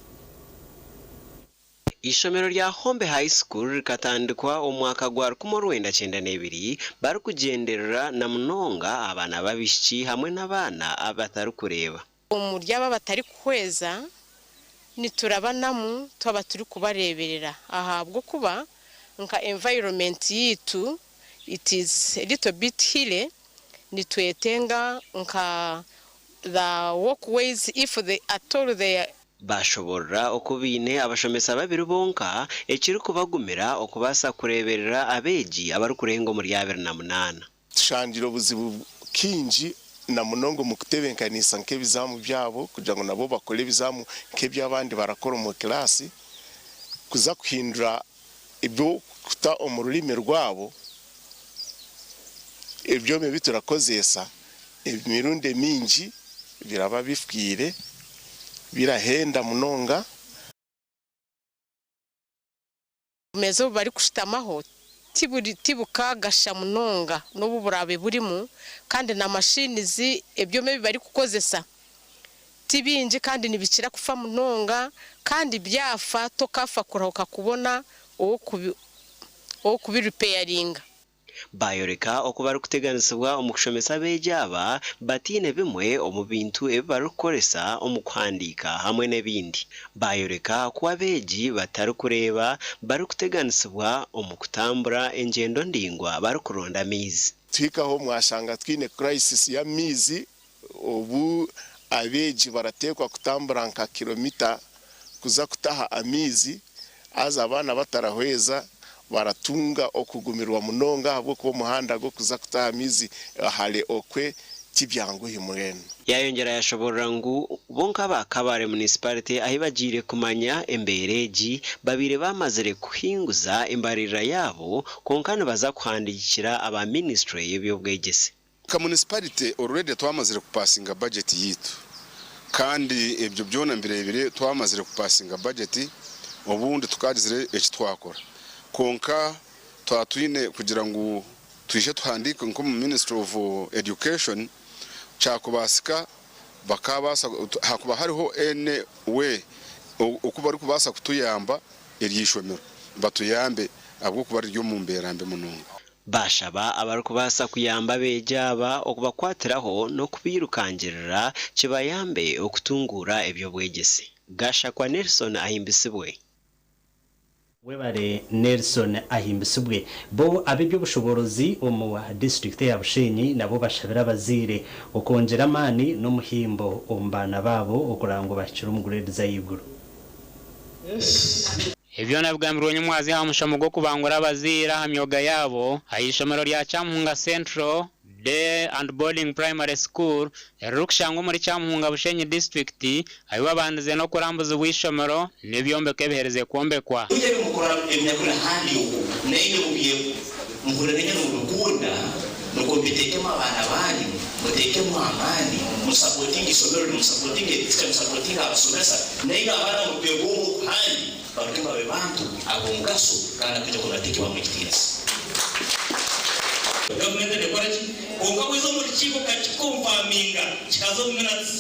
Eishomero rya Hombe High School rikatandikwa omu mwaka gwa 1992 barikugyenderera na munonga abaana b'abaishiki hamwe n'abaana abatarikureeba. Omuri abo abatarikuhweza niturabanamu twaba turikubareeberera ahabw'okuba nka environment yaitu it is a little bit hilly nitwetenga nka the walkways if they at all they Baashoboorora oku baine abashomesa babiri bonka ekirikubagumira okubaasa kureeberera abeegi abarikurenga omuri 28. Tushangire obuzibu kaingi na munonga omu kutebeekanisa nk'ebizaamu byabo kugira ngu nabo bakore ebizaamu nk'ebi abandi barakora omu kilaasi. Kuza kuhindura eby'okuta omu rurimi rwabo, ebyoma ebi turakozeesa emirundi emingi biraba bifiire, birahenda munonga. Obumeeza obu barikushutamaho tibukagasha munonga n'obu buraabe burimu kandi na machines, ebyoma ebi barikukozesa ti bingi kandi nibikira kufa munonga kandi byafa tokaafa kurahuka kubona ow'okubiripeyaringa. Baayoreka oku barikuteganisibwa omu kushomesa abeegi aba bataine bimwe omu bintu ebi barikukoresa omu kuhandiika hamwe n'ebindi. Baayoreka ku abeegi batarikureeba barikuteganisibwa omu kutambura engyendo ndaingwa barikuronda amaizi. Tuhikaho mwashanga twine crisis y'amaizi obu abeegi barateekwa kutambura nka kilomita kuza kutaha amaizi haza abaana batarahweza baratunga okugumirwa munonga ahabw'okuba omuhanda gw'okuza kutaha amaizi hare okwe tibyanguhi mbwenu. Yayongyera yashoborora ngu bo nk'aba Kabale Municipality ahi bagiire kumanya embeera egi babaire bamazire kuhinguza embaririra yaabo kwonka nibaza kuhandiikira aba minisiture y'eby'obwegyese. Nka municipality already twamazire kupasinga budget yaitu kandi ebyo byona mbirebire twamazire kupasinga budget obundi tukagizire eki twakora kwonka twaba twine kugira ngu twije tuhandiike nk'omu ministry of education kyakubasika bakabaasa hakuba hariho any way oku barikubaasa kutuyamba eryo ishomero batuyambe ahabw'okuba riri omu mbeera mbi munonga. Baashaba abarikubaasa kuyamba abeegi aba okubakwatiraho n'okubairukangirira kibayambe okutunguura eby'obwegyese. Gashakwa Nelson Ahimbisibwe. Webale Nelson Ahimbisibwe. Bo ab'eby'obushoboorozi omu disiturikiti eya Bushenyi nabo bashabire abazaire okwongyera amaani n'omuhimbo omu baana baabo okureba ngu bahikire omu gureedi z'ahaiguru. Ebi byona bigambirwe nyomwazi aha mushomo gw'okubangura abazaire aha myoga yaabo aha ishomero rya Kyamuhunga Central Day and Boarding Primary School eririkushangwa omuri Kyamuhunga Bushenyi disiturikiti ahi babandize n'okurambuzibwa eishomero n'ebyombeko ebiherize kwombekwa. Beitu ebi mukora ebinyakuri handi oku naimwe muhurire nimubikunda nukwo mubiteekemu abaana banyu, muteekemu amaani, musapotinge isomero rinu, musapotinge teacher, musapotinge abasomesa, naimwe abaana mubegombe oku handi baruge babe bantu ab'omugaso kandi abakwija kuba nibateekebwamu ekitiinisa. Gavumenti nekora ki? Kwonka bweza omu rukiiko kakikonfaminga kikaza omu minutes.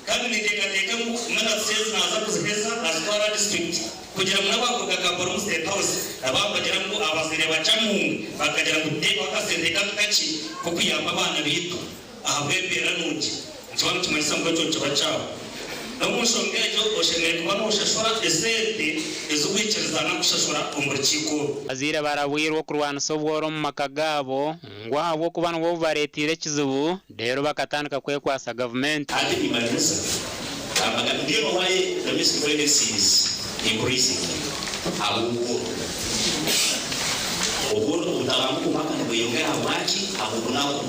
Kandi ninteekateeka ngu minutes ezi naaza kuziheza nazitwara aha district kugira ngu n'abaakuruga Kampala omu State House nabo bagira ngu abazaire ba Kyamuhunga bakagira ngu tuteekeho akasente katu kakye k'okuyamba abaana baitu ahabw'embeera nungi. Nikiba nikimanyisa ngu ekyo nikiba kyawe. N'omu nshonga egyo, oshemereire kuba nooshashura esente ezi waikirizana kushashura omu rukiiko orwo. Abazaire barabwirwe okurwanisa obworo omu maka gaabo ngu ahabw'okuba nibwo bubareeteire ekizibu reero bakatandika kwekwatsa gavumenti. Hati nimanyisa amagana. Do you know why domestic violence is increasing? Ahabw'obworo. Obworo obutabanguko omu maka nibweyongera ahabwaki? Ahabw'obunaku.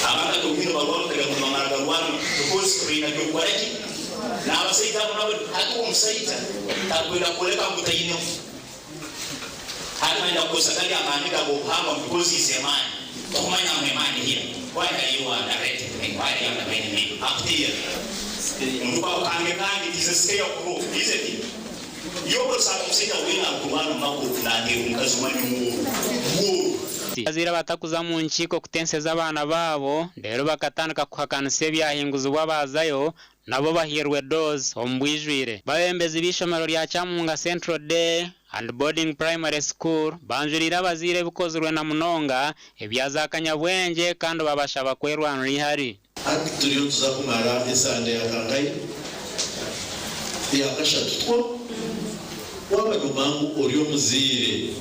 Abantu hati obwire nibarwana okagira ngu nibamara garwana because tibaine by'okukora ki? N'abasaija abo nabo hati omusaija tarikwenda kworeka ngu taineho. Hati nayenda kukozesa gari amaani g'obuhangwa ngu because he is a man. Tokumanya ngu a man here why are you underrating me? Why are you undermining me? Akuteera. Omuntu ku akukange kange it is a scare crow, isn't it? Yobu osanga omusaija weena arikurwana omu maka ogu naateera omukazi we ari omworo. Mworo. Abazaire abatakuza mu nkiiko kutenseza abaana baabo reero bakatandika kuhakanisa ebyahinguzibwa abaazayo nabo bahairwe doozi omu bwijwire. Babembezi b'eishomero rya Kyamuhunga Central Day and Boarding Primary School banjuriire abazaire ebikozirwe na munonga ebya za kanyabwengye kandi babashaba kwerwanira eihari. Hati turiyo nituza kumara esande ya kangahi? Ya kashatu, tikwo? Waaba noomanya ngu ori omuzaire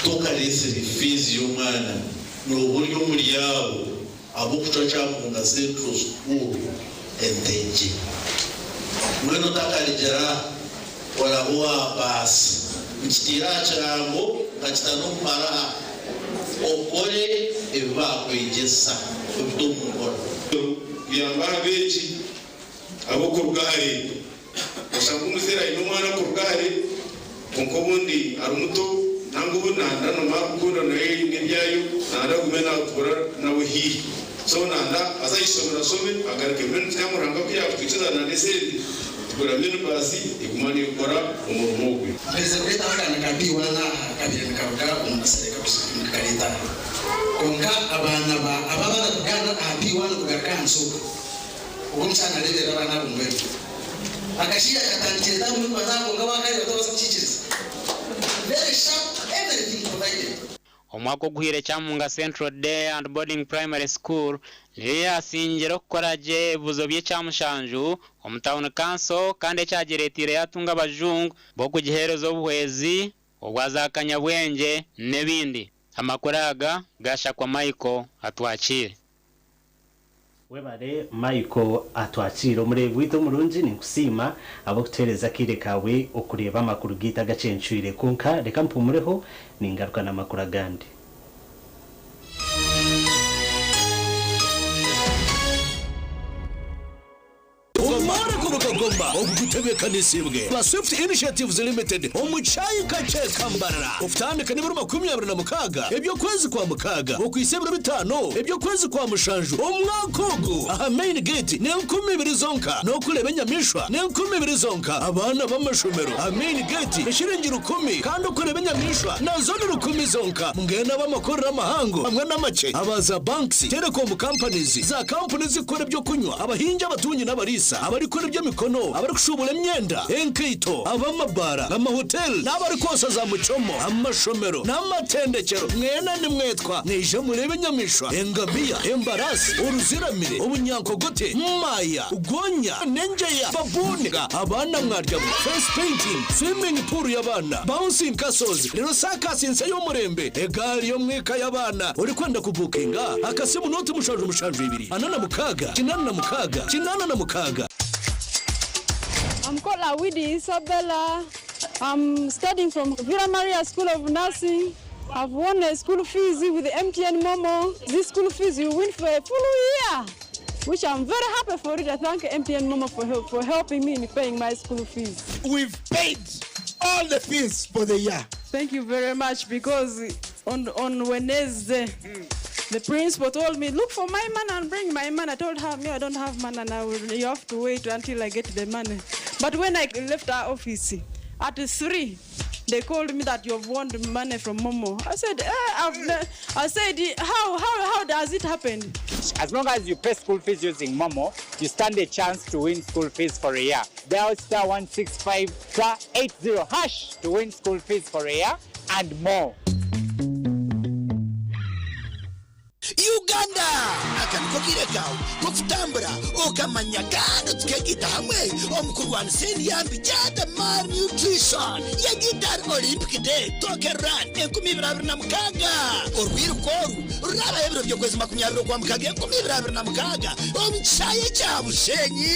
tokareetsire fiizi y'omwana, nooba ori omuri abo ab'okucwa Kyamuhunga Central School entegye. Mbwenu otakaregyera aha, oraba owa baasi. Nkitaire aha kirango, nkakita n'omu maraha. Okore ebi baakwegyesa, obite omu nkora. Kuyamba abeegi ab'okuruga hare. Oshanga omuzaire aine omwana kuruga hare kwonka obundi ari muto nanga obundi nayenda namara kukunda nayo eine ebyayo nayenda agume natuura nawe haihi so nayenda aze ahaishomero ashome agaruke. Mbwenu Mukama Ruhanga ku yakutwikiza nana esente tugura mini baasi eguma nekora omurimo ogwe. Mperize kureetaho akaana ka B1 aha kabaire nikaruga omu nasare nkakareeta aha. Kwonka abaana ba aba abaana kuruga aha B1 kugaruka aha nsi oku, ogwo omukyara nareeberera abaana abo mbwenu. Akashaija katandikire taamu y'okubanza aha kwonka waakareeba tobaasa kukiikiriza. Very sharp, everything provided. Omwaka oguhweire Kyamuhunga Central Day and Boarding Primary School niyo yaasingire okukora gye ebibuuzo by'ekyamushanju omu tauni kanso kandi ekyagireeteire yaatunga abajungu b'okugiheereza obuhwezi obwa za kanyabwengye n'ebindi. Amakuru aga gashakwa Michael Atwakiire. Webare Michael Atwakiire. Omureebi waitu omurungi ninkusiima ahabw'okutuheereza akaire kaawe okureeba amakuru gaitu agacencwire. Kwonka reka mpumureho ningaruka n'amakuru agandi. Omworeko Rukagoma ogu gutebeekanisiibwe ba Swift Initiatives Limited omu kyayika kye Kambarara okutandika n'ebiro 26 eby'okwezi kwa mukaaga okuhitsya ebiro bitaano eby'okwezi kwa mushanju omwaka ogu aha main gate n'enkumi ibiri zonka n'okureeba enyamaishwa n'enkumi ibiri zonka abaana b'amashomero aha main gate eshiringi rukumi kandi okureeba enyamaishwa nazo ni rukumi zonka mbwenu ab'amakorero amahango hamwe n'amakye aba za banks, telecom companies, za kampuni ezikukora eby'okunywa, abahingi, abatungi n'abariisa, abarikukora eby'emikono, abarikushuubura emyenda, enkaito, ab'amabaara, amahoteli n'abarikwosa za muchomo, amashomero n'amatendekyero. Mwena nimwetwa mwije mureebe enyamaishwa, engamiya, embaraasi, oruziramire, obunyankogote, maaya, gonya, n'engyeya, babuuni, abaana mwaryamu, face painting, swimming pool y'abaana, bouncing castles, reero saakasi nsya y'omurembe, egaari y'omwika y'abaana. Orikwenda kubuukinga, akasimu nooti 7 7 2 46 86 86. I'm called Awidi Isabella. I'm studying from Villa Maria School of Nursing. I've won a school fees with MTN Momo. This school fees you win for a full year, which I'm very happy for it. I thank MTN Momo for helping me in paying my school fees. We've paid all the fees for the year. Thank you very much because on Wednesday, the principal told me, look for my money and bring my money. I told her, me, I don't have money now. You have to wait until I get the money. But when I left our office at 3, they called me that you've won the money from Momo. I said, eh, I said, how does it happen? As long as you pay school fees using Momo, you stand a chance to win school fees for a year. Dial *165 *80 hash to win school fees for a year and more. Uganda! Aka niko kaire kaawe k'okutambura okamanya kandi tukegaita hamwe omu kurwanisa endya mbi Jada Malnutrition Yegaita ahari Olympic Day Tokyo Run 2026. Orwiruka oru ruraabaho ebiro by'okwezi makumyabiri Okwamukaaga 2026 omu kishaayi ekya Bushenyi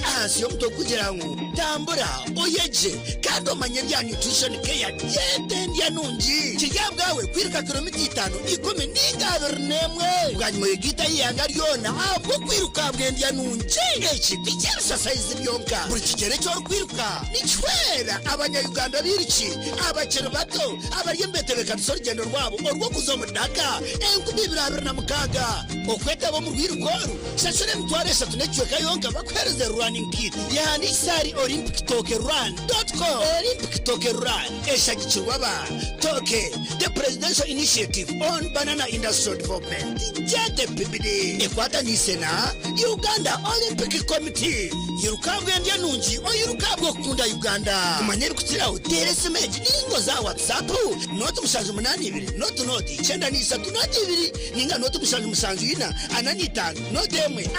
ahansi y'omutwe ogurikugira ngu Tambura, Oyegye kandi omanye ebya Nutrition Care Diet Endya Nungi. Kiri ahabwawe kwiruka kilomita itaano, ikumi ninga 21. Bwanyima oyegaite aha ihanga ryona ahabw'okwiruka ahabw'endya nungi. Eki tiky'ebisasayizi byonka. Buri kigyere eki orikwiruka nikihwera Abanya-Uganda abairiki abakiri bato abari omu betebeekanisa orugyendo rwabo orw'okuza omu Dhaka 2026. Okwetaba omu rwiruka oru, shashura 3000 n'ekicweka yonka bakuheereze running kit. Yehandiikise ahari olympictokerun dot com. Olympic Tokyo Run eshagikirwe aba Tokyo The Presidential Initiative on Banana Industrial Development, JDPBD, ekwataniise na Uganda Olympic Committee. Yiruka ahabw'endya nungi, oyiruke ahabw'okukunda Uganda. Kumanya ebirikukiraho, teera esimu egi ninga oze aha WhatsApp, 078 0 0 93 02 ninga 0774 45 1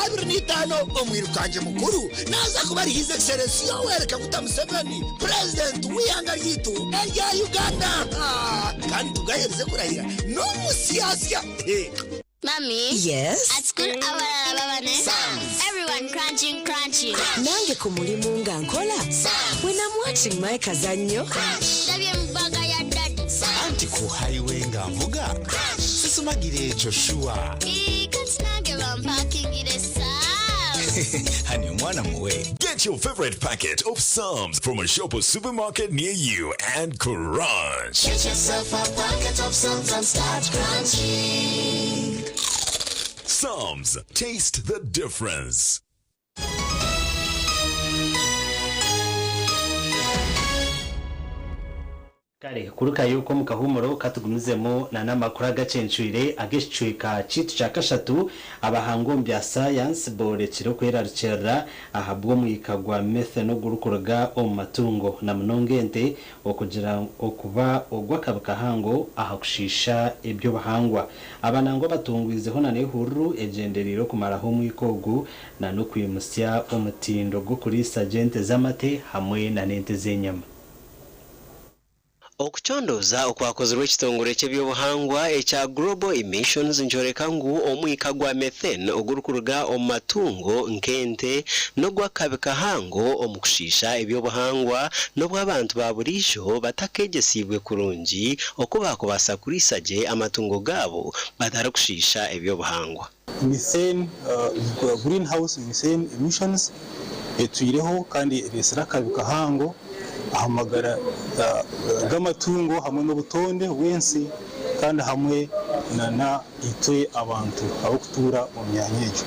25. Omwirukangye mukuru Naaza kuba ari His Excellency Yoweri Kaguta Museveni, Purezidenti w'eihanga ryaitu erya Uganda. Kandi tugaherize kurahira n'omusyasya. Mummy. Yes? At school abalala baba ne Everyone crunching crunching. Nange ku mulimu nga nkola. When I'm watching my kazannyo. Ndabye mu bag ya daddy. Anti ku highway nga nvuga. Sisumagira ekyo sure. Ii, kati nange bampakingire Honey, omwana muwe. Get your favorite packet of Psalms from a shop or supermarket near you and crunch. Get yourself a packet of Psalms and start crunching. Psalms, taste the difference. Kare kurukayo okwo omu kahuumuro katugumizemu na n'amakuru agacencwire ag'ekicweka kyaitu kya kashatu, abahangu omu bya sayansi boorekire okwerarikirira ahabw'omwika gwa methane ogurikuruga omu matungo na munonga ente okugira okuba ogw'akabi kahango aha kushiisha eby'obuhangwa. Aba nangwa batungwizeho na n'ehururu egyendereire okumaraho omwika ogu na n'okwimutsya omutindo gw'okuriisa gye ente z'amate hamwe na n'ente z'enyama. Okucondooza okwakozirwe ekitongore ky'eby'obuhangwa ekya Global Emissions nikyoreka ngu omwika gwa methane ogurikuruga omu matungo nk'ente n'ogw'akabi kahango omu kushiisha eby'obuhangwa n'obu abantu ba buriijo batakegyesiibwe kurungi oku baakubaasa kuriisa gye amatungo gaabo batarikushiisha eby'obuhangwa. Methane, Greenhouse methane emissions, etwireho kandi ereetsire akabi kahango aha magara g'amatungo hamwe n'obutonde bw'ensi kandi hamwe nana itwe abantu abarikutuura omu myanya egyo.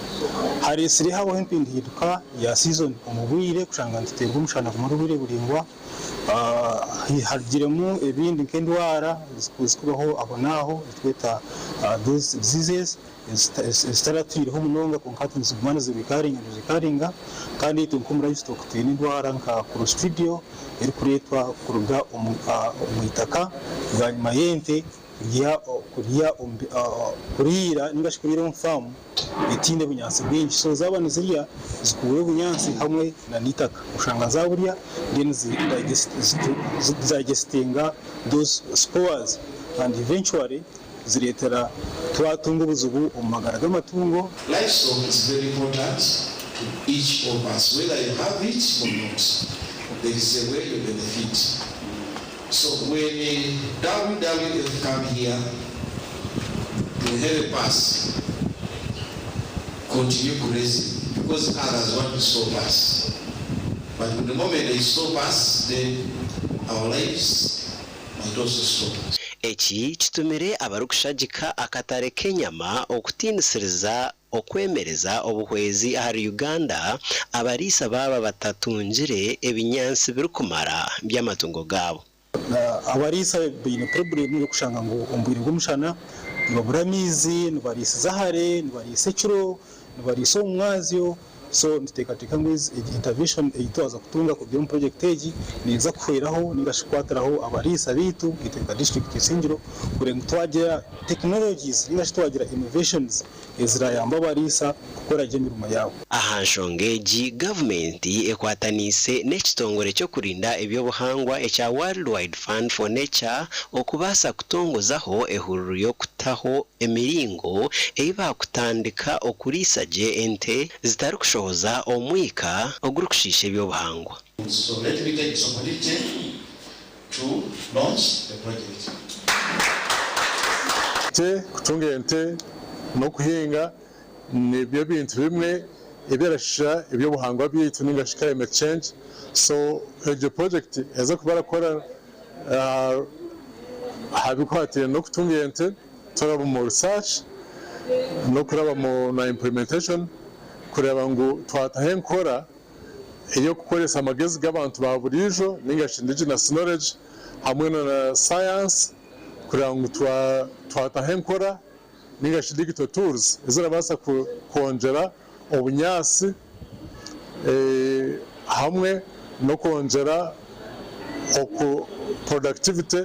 Hareetsire habaho empindahinduka ya season omu bwire kushanga nituteerwa omushana kumara obwire buraingwa. Harugiremu ebindi nk'endwara ezikubaho ahonaaho ezitweta those diseases ezitaratwireho munonga kwonka hati niziguma nizirikaringa nizirikaringa kandi itwe nk'omu livestock twine endwara nka clostridial erikureetwa kuruga omu itaka bwanyima y'ente kurya kuriira ninga shi kuriira omu faamu etaine bunyaatsi bwingi so zaaba nizirya zikuura obunyaatsi hamwe na n'eitaka oshanga zaburya then zidigestinga those spores and eventually zireetera twatunga obuzibu omu magara g'amatungo. Livestock is very important to each of us whether you have it or not there is a way you benefit so when WWF come here to help us continue grazing because others want to stop us but the moment they stop us then our lives might also stop. Eki kitumire abarikushagika akatare k'enyama okutiinisiriza okwemereza obuhwezi ahari Uganda abariisa baaba batatungire ebinyaatsi birikumara by'amatungo gaabo. Abariisa baine purobulemu y'okushanga ngu omu bwire bw'omushana nibabura amaizi, nibariisiza hare, nibariisa ekiro, nibariisa omu mwazyo. So nituteekateeka ngu egi intervention ei twaza kutunga kuruga omu project egi neeza kuhweraho ninga shi kukwatiraho abariisa baitu itwe nka district Isingiro kureba ngu twagira technologies ninga shi twagira innovations ezirayambe abariisa kukora gye emirimo yaabo. Aha nshonga egi, gavumenti ekwataniise n'ekitongore ky'okurinda eby'obuhangwa ekya World Wide Fund for Nature okubaasa kutongozaho ehururu y'okutaho emiringo ei baakutandika okuriisa gye ente zitarikushohoza omwika ogurikushiisha eby'obuhangwa. So let me take this opportunity to launch the project. Ente, kutunga ente n'okuhinga nibyo bintu bimwe ebirashisha eby'obuhangwa byaitu ninga shi climate change so egyo project eza kuba erakora aha bikwatiraine n'okutunga ente turaba omu research n'okuraba omu na implementation kureeba ngu twataho enkora ey'okukoresa amagezi g'abantu ba buriijo ninga shi indigenous knowledge hamwe na science kureeba ngu twataho enkora ninga shi digital tools ezirabaasa kwongyera obunyaatsi hamwe n'okwongyera oku productivity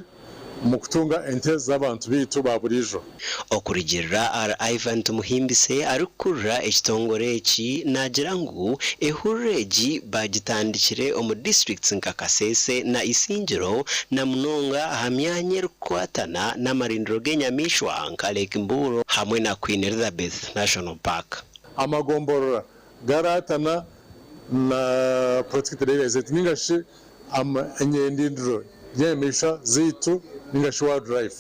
omu kutunga ente z'abantu baitu ba buriijo. Okurugiirira ahari Ivan Tumuhimbise arikukurira ekitongore eki naagira ngu ehururu egi baagitandikire omu disiturikiti nka Kasese na Isingiro na munonga aha myanya erikukwatana n'amarindiro g'enyamaishwa nka Lake Mburo hamwe na Queen Elizabeth National Park. Amagomborora garaatana na protected areas zaitu ninga shi enyendindiro y'enyamaishwa zaitu ninga shi wildlife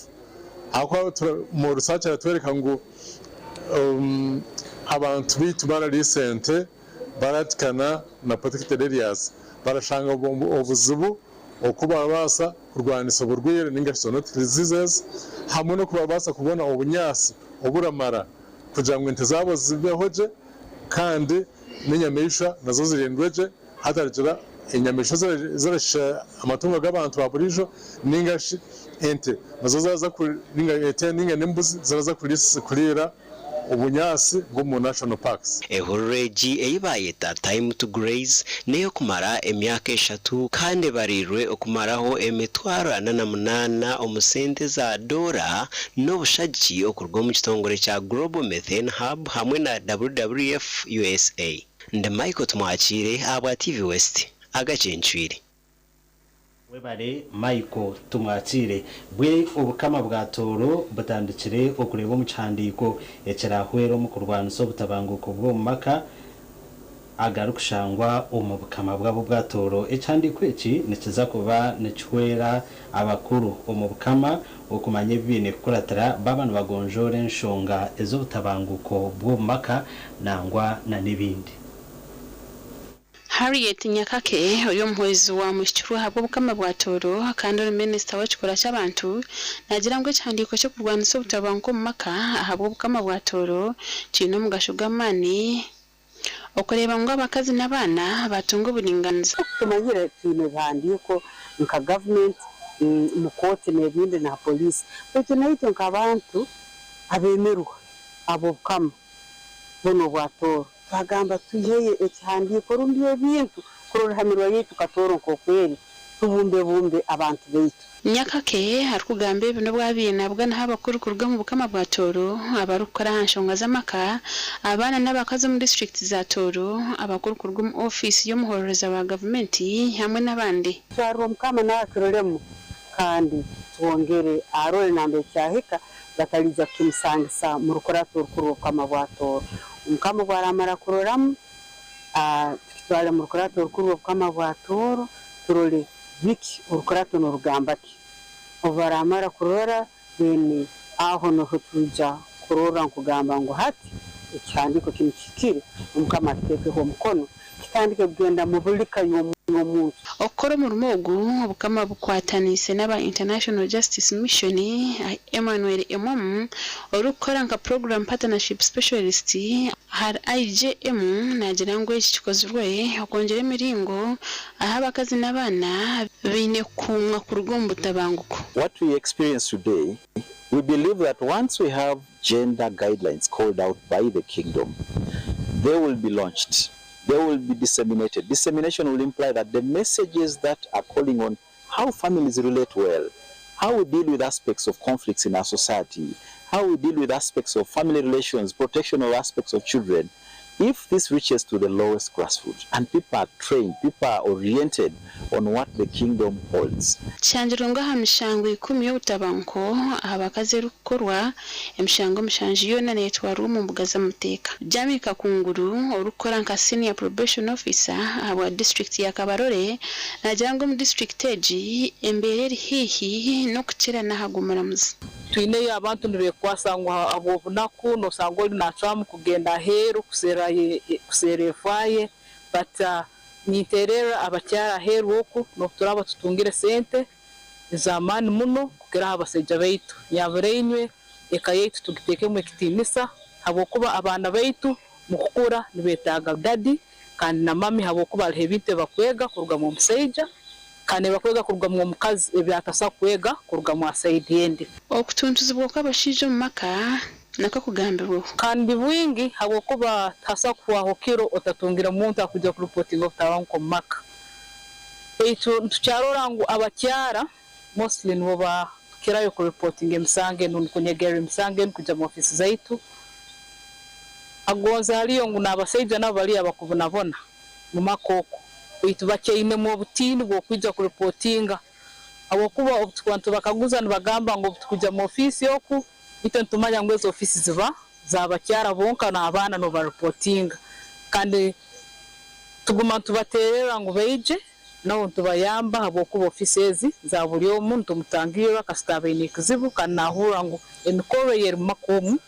ahakuba omu research eratworeka ngu abantu baitu barariisa ente baratikana na protected areas barashanga obuzibu oku barabaasa kurwanisa oburwaire ninga shi zoonotic diseases hamwe n'oku barabaasa kubona obunyaatsi oburamara kugira ngu ente zaabo zibeho gye kandi n'enyamaishwa nazo zirindwe gye hatarigira enyamaishwa ezirashisha amatungo g'abantu ba buriijo ninga shi ente nazo zaaza ninga ente ninga n'embuzi ziraza kuriira obunyaatsi bw'omu National Parks. Ehururu egi ei baayeta Time to Graze n'ey'okumara emyaka eshatu kandi ebariirwe okumaraho emitwaro 48 omu sente za doora n'obushagiki okuruga omu kitongore kya Global Methane Hub hamwe na WWF USA. Ndi Michael Tumwakiire ahabwa TV West. Agacencwire. Webare Michael Tumwakiire. Bwe Obukama bwa Tooro butandikire okureeba omu kihandiiko ekirahwera omu kurwanisa obutabanguko bw'omu maka agarikushangwa omu Bukama bwabo bwa Tooro. Ekihandiiko eki nikiza kuba nikihwera abakuru omu Bukama okumanya ebi baine kukuratira baaba nibagonjoora enshonga ez'obutabanguko bw'omu maka nangwa na n'ebindi. Harriet Nyakake ori omuhwezi wa Muhikirwa ahabw'Obukama bwa Tooro kandi ori minisita w'ekikura ky'abantu naagira ngu ekihandiiko ky'okurwanisa obutabanguko omu maka ahabw'Obukama bwa Tooro kiine omugasho gw'amaani okureeba ngu abakazi n'abaana baatunga oburinganiza. Tumanyire twine ebihandiiko nka gavumenti mu kooti n'ebindi na poliisi baitu naitwe nk'abantu abemerwa ab'Obukama bunu obwa Tooro twagamba twiheyo ekihandiiko rundi ebintu kurora ha mirwa yaitu Katooro nk'oku eri tubumbebumbe abantu baitu. Nyakake arikugamba ebi n'obu abaire nabuganaho abakuru kuruga omu Bukama bwa Tooro abarikukora aha nshonga z'amaka, abaana n'abakazi omu disiturikiti za Tooro, abakuru kuruga omu ofiisi y'omuhororeza wa gavumenti hamwe n'abandi. Twarora Omukama nawe akirolemu kandi twongere arole nambere kyahika bataliija kukimusangisa mu rukurato orukuru rw'Obukama bwa Tooro. Omukama obu aramara kuroramu, tukitwale mu rukurato orukuru rw'Obukama bwa Tooro turole biki orukurato nirugamba ki. Obu baramara kurora then aho nuho twija kurorra nkugamba ngu hati ekihandiiko kinu kihikire, Omukama akiteekeho omukono kitandike kugenda mu buli ka y'omuntu. Okukora omurimo ogu, Obukama bukwataniise n'aba International Justice Mission, Emmanuel Emomu, orikukora nka Program Partnership Specialist ahari IJM naagira ngu eki kikozirwe okwongyera emiringo ahu abakazi n'abaana baine kukuumwa kuruga omu butabanguko. What we experience today, we believe that once we have gender guidelines called out by the kingdom, they will be launched. They will be disseminated. Dissemination will imply that the messages that are calling on how families relate well, how we deal with aspects of conflicts in our society, how we deal with aspects of family relations, protection of aspects of children, if this reaches to the lowest grassroots and people are trained, people are oriented on what the kingdom holds. Kishangirwe ngu aha mishango ikumi y'obutabanguko aha bakazi erikukorwa, emishango mushanju yoona neetwarwa omu mbuga z'amateeka. Jamie Kakunguru, orikukora nka Senior Probation Officer ahabwa disiturikiti ya Kabarole, naagira ngu omu disiturikiti egi embeera eri haihi n'okukira n'aha gw'omuramuzi. Twineyo abantu nibekwasa ngu ahabw'obunaku nosanga ori nacwamu kugenda aheeru kuserra kuserra efa ye but nintererra abakyara aheeru oku n'obuturaba tutungire sente ez'amaani muno kukiraho abasaija baitu. Nyabura inywe eka yaitu tugitekemu ekitiinisa habwokuba abaana baitu mukukura nibetaaga daddy kandi na mummy habwokuba hariho ebintu ebibakwega kuruga mu musaija kandi ebibakwega kuruga mu omukazi ebi atasobola kwega kuruga mwa side endi. Okutuntuzibwa kw'abashaija omu maka nakwo kugambirweho. Kandi bwingi habwokuba tihasobola kuhwaho kiro otatungire muntu akuija kureportinga obutabanguko omu maka. Baitu nitukyarora ngu abakyara mostly nibo bakukirayo kureportinga emisango enu kunyegerra emisango enu kwija mu ofiisi zaitu. Agonze hariyo ngu n'abasaija nabo bariyo abakubonabona mu maka oku baitu bakyainemu obutiini bw'okwija kureportinga habwokuba obu tukuba nitubakaguza nibagamba ngu obu tukwija mu ofiisi oku itwe nitumanya ngu ezo ofiisi ziba z'abakyara bonka n'abaana nibo bareportinga kandi tuguma nitubateererra ngu baije nabo nitubayamba habwokuba ofiisi ezi za buri omu nitumutangirra kasita aba aine ekizibu kandi naahurra ngu emikorre ye eri mu maka omu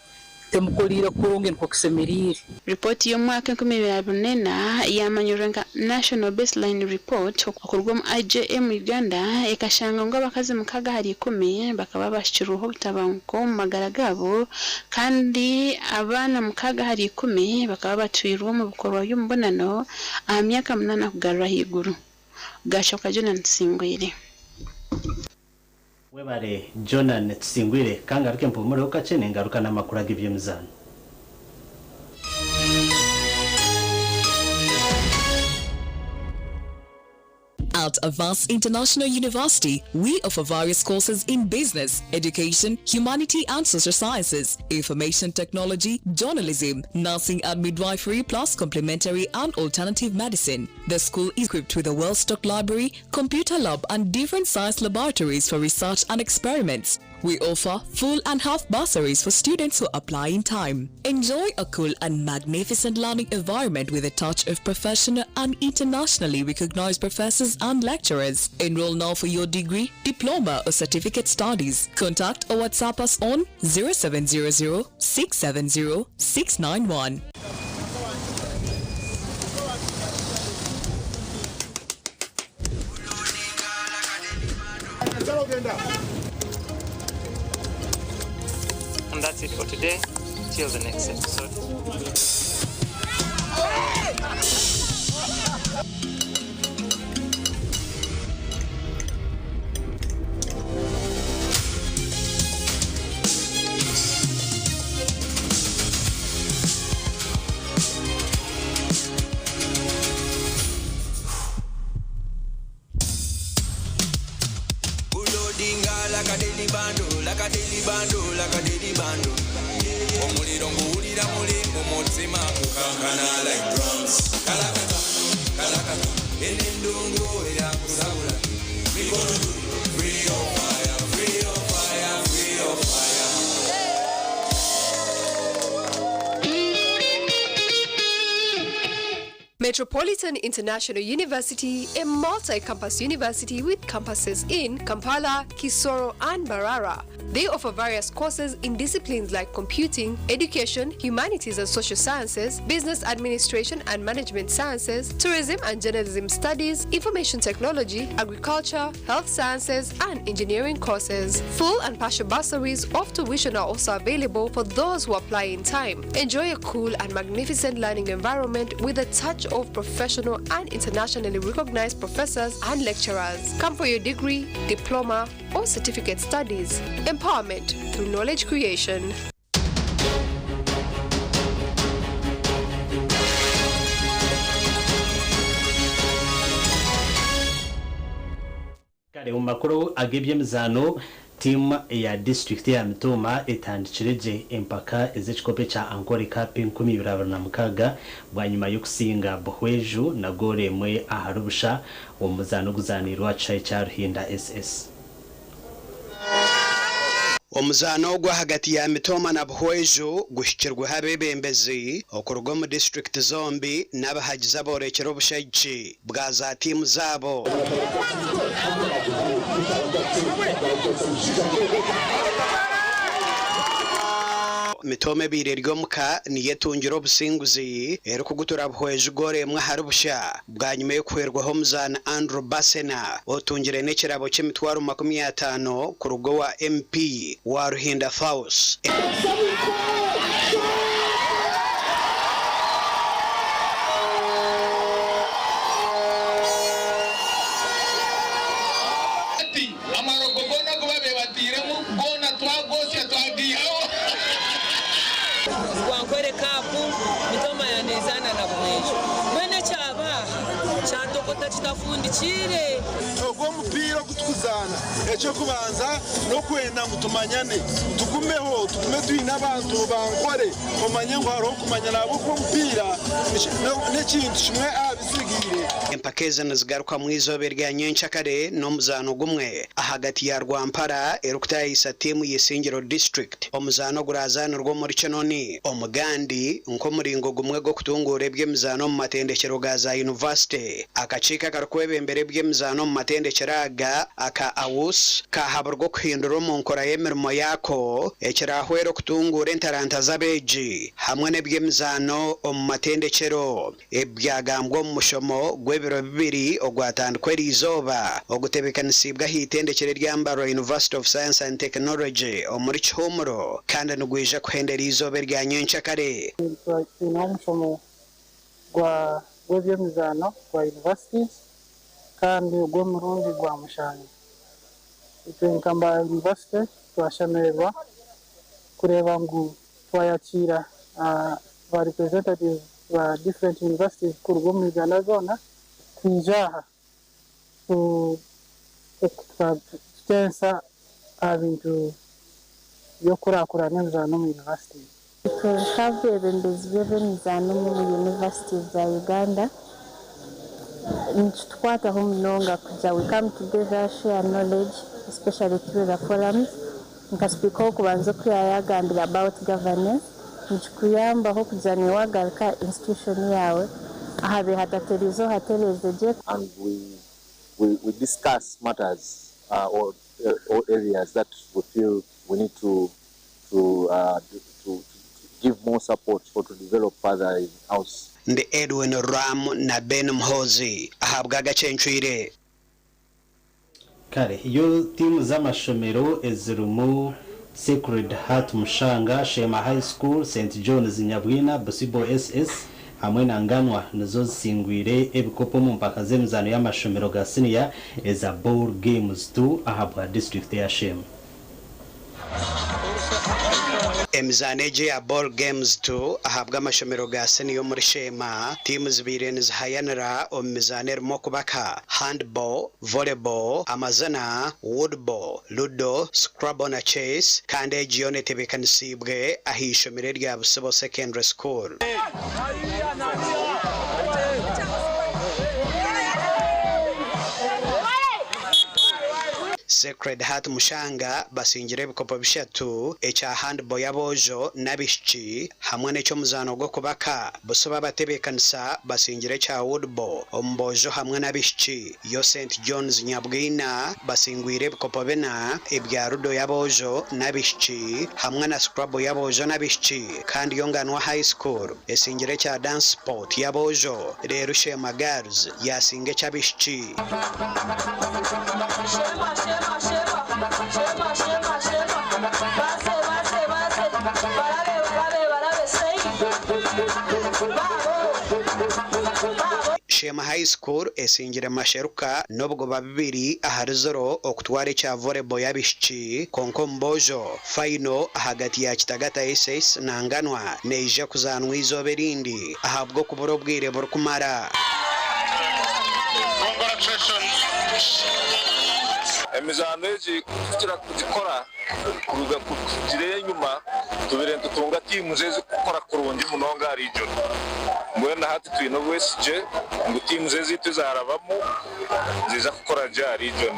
temukoliire kurungi nikwo kisemeriire. Ripooti y'omwaka 2024 yaamanyirwe nka National Baseline Report okuruga omu IJM Uganda ekashanga ngu abakazi 6 ahari 10 bakaba bashukirweho obutabanguko omu magara gaabo kandi abaana 6 ahari 10 bakaba batwirwe omu bikorwa by'omubonano aha myaka 8 kugarura ahaiguru. Gashoka Jonan Tusingwire. Webare Jonan Tusingwire. Ka ngaruke mpumureho kakye ningaruka n'amakuru ag'eby'emizaano. At Avance International University, we offer various courses in business, education, humanity and social sciences, information technology, journalism, nursing and midwifery, plus complementary and alternative medicine. The school is equipped with a well-stocked library, computer lab and different science laboratories for research and experiments. We offer full and half bursaries for students who apply in time. Enjoy a cool and magnificent learning environment with a touch of professional and internationally recognized professors and lecturers. Enroll now for your degree, diploma or certificate studies. Contact or WhatsApp us on 0700 670 691. And that's it for today. Till the next episode. Loadinga like a daily bundle, like a daily bundle, like a daily bundle. Omuliro nguwulira muli mu mutima gukankana like drums. Kalakata, kalakata, eno endongo erakusabula. Mikono juu, free your fire, free your fire, free your fire. Metropolitan International University, a multi-campus university with campuses in Kampala, Kisoro, and Mbarara. They offer various courses in disciplines like computing, education, humanities and social sciences, business administration and management sciences, tourism and journalism studies, information technology, agriculture, health sciences, and engineering courses. Full and partial bursaries of tuition are also available for those who apply in time. Enjoy a cool and magnificent learning environment with a touch of professional and internationally recognized professors and lecturers. Come for your degree, diploma, or certificate studies. Empowerment through knowledge creation. Kare omu makuru ag'eby'emizaano, tiimu eya disiturikiti eya Mitooma etandikire gye empaka ez'ekikopo ekya Ankole Cup 2026 bwanyima y'okusinga Buhweju na goolo emwe ahari busha omu muzaano oguzaaniirwe aha kishaayi kya Ruhinda SS. Omuzaano ogu ahagati ya Mitooma na Buhweju guhikirweho abeebembezi okuruga omu disiturikiti zombi n'abahagizi aboorekire obushagiki bwa za tiimu zaabo. Mitooma ebaire eri omuka niyo etungire obusinguzi erikugutura Buhweju goolo emwe ahari busha. Bwanyima y'okuhwerwaho omuzaani Andrew Basena otungire n'ekirabo ky'emitwaro 50 kuruga owa MP wa Ruhinda Faus. Ati, Amarogo goona agu baabaire batairemu, goona twagootsya twagaihaho. Rwankore Cup, Mitooma yaneezaana na Buhweju. Mbwenu ekyaba aha kyatokota kitafundikiire. Ogu omupiira ogu tukuzaana, eky'okubanza n'okwenda ngu tumanyane, tugumeho, tugume twine abantu ba Nkore, omanye ngu hariho okumanyana ahabw'okuba omupiira n'ekintu kimwe aha bitsigaire. Empaka ezi nizigarukamu eizooba erya nyenkyakare n'omuzaano gumwe ahagati ya Rwampara erikutaayisa tiimu y'Isingiro District. Omuzaano ogurazaanirwe omuri Kinoni, Omugandi, nk'omuringo gumwe gw'okutunguura eby'emizaano omu matendekyero ga za yunivasite. Akakiiko akarikwebembera eby'emizaano omu matendekyero aga aka AWUS kaahaburwa okuhindura omu nkora y'emirimo yaako ekiraahwere okutunguura entaranta z'abeegi hamwe n'eby'emizaano omu matendekyero. Ebi byagambwa omu mushomo gw'ebiro bibiri ogwatandikwa eriizooba ogutebeekanisiibwe aha itendekero erya Mbarara University of Science and Technology omuri Kihumuro kandi nigwija kuhenda eriizooba erya nyenkyakare. Twineho omushomo gwa gw'eby'emizaano gwa universities kandi ogw'omurundi gwa mushanju. Itwe nka Mbarara University twashemererwa kureeba ngu Twayakiira ba representatives ba different universities kuruga omu Uganda zoona kwija aha kutensa aha bintu by'okukurakurana emizaano omu universities. Itwe nk'abeebembezi b'eby'emizaano omu universities za Uganda, nikitukwataho munonga kugira we come together, share knowledge especially through the forums. Nka sipiika ow'okubanza oku yaayagambire about governance, nikikuyambaho kugira naiwe waagaruka aha institution yaawe, ahabaire hatatereize ohatereeze gye. And we we we discuss matters or or areas that we feel we need to to to to give more support or to develop further in house. Ndi Edwin Ram na Ben Muhoozi ahabw'agacencwire. Kare yo tiimu z'amashomero ezirimu Sacred Heart Mushanga, Sheema High School, Saint John's Nyabwina, Busibo SS hamwe na Nganwa nizo zisingwire ebikopo omu mpaka z'emizaano y'amashomero ga siniya eza Bowl Games ii ahabwa disiturikiti eya Sheema. Emizaano egi eya Bowl Games ii ahabw'amashomero ga siniya omuri Sheema, tiimu zibaire nizihayanira omu mizaano erimu okubaka, handball, volleyball, amazina, woodball, ludo, scrabble na chess kandi egi yoona etebeekanisiibwe aha ishomero erya Busibo Secondary School. Sacred Heart Mushanga basingire ebikopo bishatu, ekya handball y'aboojo n'abaishiki hamwe n'eky'omuzaano gw'okubaka. Busibo abatebeekanisa basingire ekya woodball omu boojo hamwe n'abaishiki. Yo St John's Nyabwina basingwire ebikopo bina, ebya ludo y'aboojo n'abaishiki hamwe na scrabble y'aboojo n'abaishiki kandi yo Nganwa High School esingire ekya dance sport y'aboojo reero Sheema Girls yaasinga eky'abaishiki. Sheema High School esingire Masheruka n'obugoba bubiri ahari ziro okutwara ekya volleyball y'abaishiki kwonka omu boojo, fayino ahagati ya Kitagata SS na Nganwa neija kuzaanwa eizooba erindi ahabw'okubura obwire burikumara. Emizaano egi kutukira kugikora kuruga kugira enyima tubire nitutunga tiimu ezikukora kurungi munonga aha region. Mbwenu hati twine obwesigye ngu tiimu ezaitu ezarabamu niziija kukora gye aha region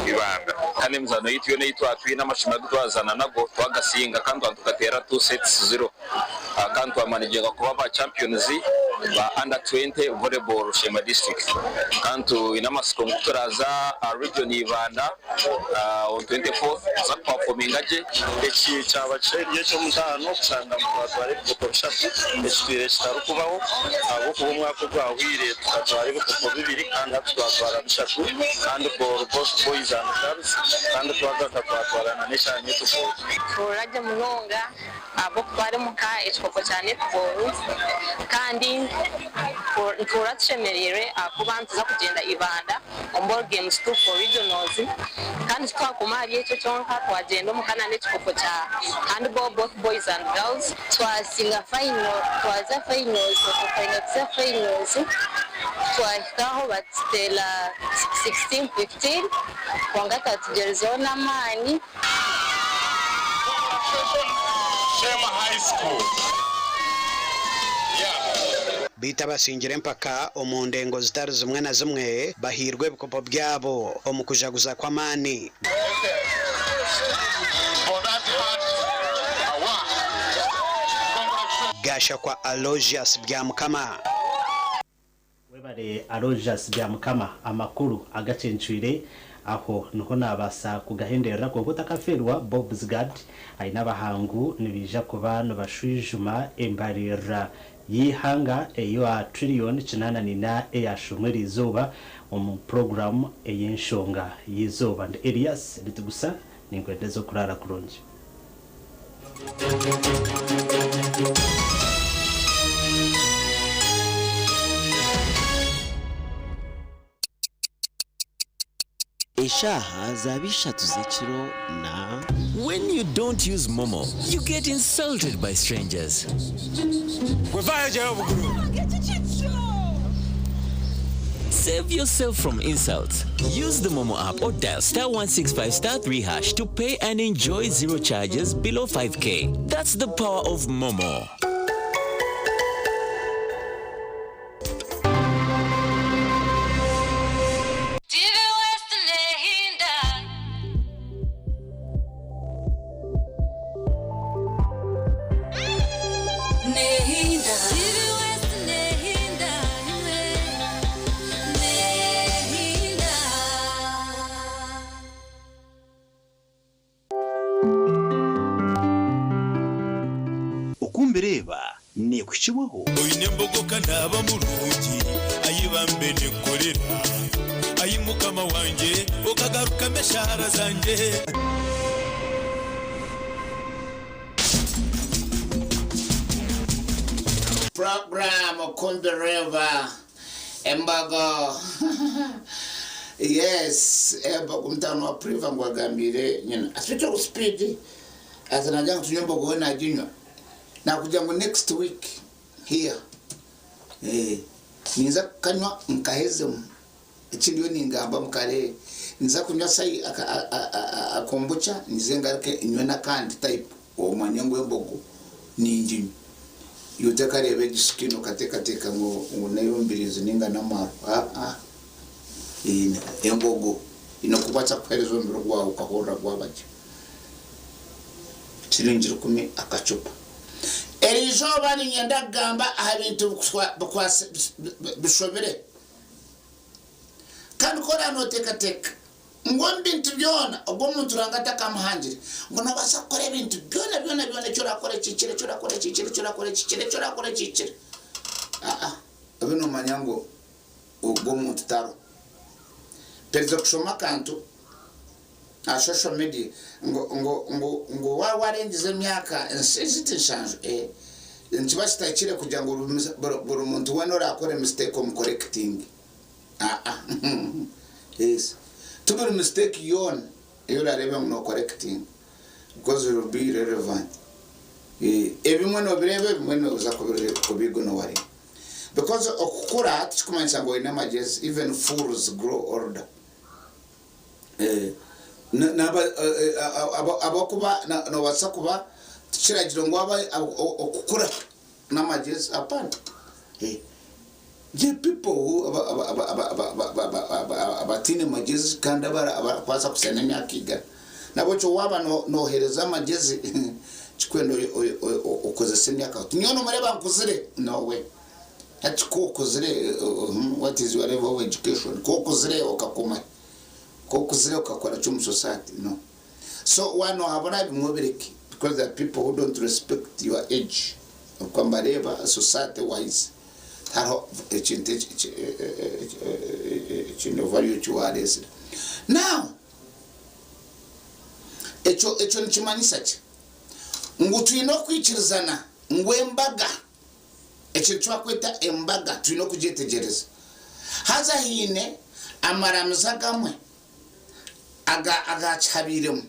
Ibanda. Kandi emizaano yaitu yoona ei twaba twine amashomero agu twazaana nago twagasinga kandi twaba tugateera two sets zero kandi twamanaginga kuba ba champions ba under 20 volleyball Rushema district kandi twine amatsiko ngu kuturaza aha region Ibanda on 24th nituza kupafominga gye. Eki kyaba kiri eky'omutaano kushanga ngu twatwara ebikopo bishatu ekitwire kitarikubaho ahabw'okuba omwaka ogwahweire tukatwara ebikopo bibiri kandi hati twatwara bishatu kandi ball both boys and girls kandi twagaruka twatwara na n'ekya netball. Tuhurira gye munonga ahabw'okutwara omuka ekikopo kya netball kandi nituhurira tushemereirwe ahakuba nituza kugyenda Ibanda omu ball games tu for regionals kandi titwakuma ahari ekyo kyonka twagyenda omuka na n'ekikopo kya handball both boys and girls. Twasinga final twaza finals okuva kuza finals twahika aho batuteera 16-15 kwonka twatugyerizeho n'amaani. Sheema High School. Yeah. Beitu abasingire empaka omu ndengo zitari zimwe na zimwe bahairwe ebikopo byabo omu kujaguza kw'amaani. Gashakwa Aloysius Byamukama. Webare Aloysius Byamukama amakuru agacencwire aho niho nabaasa kugahenderera kwonka otakafeerwa Bob's Guard aine abahangu nibaija kuba nibashwijuma embaririra y'eihanga eya trillion 84 eyashomwa eriizooba omu puroguramu ey'enshonga y'eizooba. Ndi Elias Ritugusa ninkwendeza okuraara kurungi. Eshaaha zaaba ishatu z'ekiro na. When you don't use MoMo, you get insulted by strangers. Save yourself from insults. Use the MoMo app or dial star 165 star 3 hash to pay and enjoy zero charges below 5k. That's the power of MoMo. TV West Nehinda. Nehinda. TV West Nehinda. Nehinda. Oku mbireeba neekuhikibwaho. Oine embogo ka naaba murungi, ai bambe ninkukorera, ai Mukama wangye, okagarukamu eshaara zangye. Program Okumbireeba Embogo Yes embogo mutaano wa Priva ngu agambiire nyina aswitwe ku speed haza nagira ngu tunywe embogo we naginywa nakugira ngu next week here eh ninza kukanywa nkahezemu eki ndiyo ningamba mukareebe ninza kunywa sai akombucha nyize ngaruke nywe n'akandi type omanye ngu embogo ninginywa iwe otakareeba egi skin okateekateeka ngu ngu n'eyombirizi ninga n'amaarwa aa embogo eine kubaasa kukuheereza omubiri gwawe okahurira gwaba gye. Shilingi rukumi akacupa. Eri izooba niinyenda kugamba aha bintu bishobire. Kandi ku oraabe nooteekateeka ngu omu bintu byona ogu omuntu Ruhanga atakamuhangire, ngu noobaasa kukora ebintu byona byona byona eki oraakore kihikire, eki oraakore kihikire, eki oraakore kihikire, eki oraakore kihikire. Aa, obe noomanya ngu ogwo omuntu tariho. Mperize kushoma akantu aha social media ngu ngu ngu ngu waaba warengize emyaka nsi nshanju eh nikiba kitahikire kugira ngu buri buri muntu weena orakore mistake omukorekitinge aa yes ti buri mistake yoona ei orareebe ngu nokorekitinga because you will be irrelevant eh ebimwe nobireeba ebimwe noza kubignoringa because okukura tikikumanyisa ngu oine amagyezi even fools grow older. Ahabw'okuba noobaasa kuba tikiragiro ngu waaba okukura n'amagyezi hapana. There people who abataine magyezi kandi abarikubaasa kuhitsya n'emyaka igana. Nahabwekyo waaba nooheereza amagyezi tikikwenda okozese emyaka oti nyowe noomureeba nkuzire, no way. Hati ku okuzire what is your level of education? Ku okuzire okakoma hi? Ku okuzire okakora ki omu society? No. So waaba noohabura bimwe obireke because there are people who don't respect your age. Ahabw'okuba nibareeba society wise tihariho ekintu ekiine value eki waareetsire. Now ekyo ekyo nikimanyisa ki? Ngu twine okwikirizana ngu embaga Ekintu eki barikweta embaga twine okugyetegyereza. Haza haine amaramizo agamwe agaakihabiiremu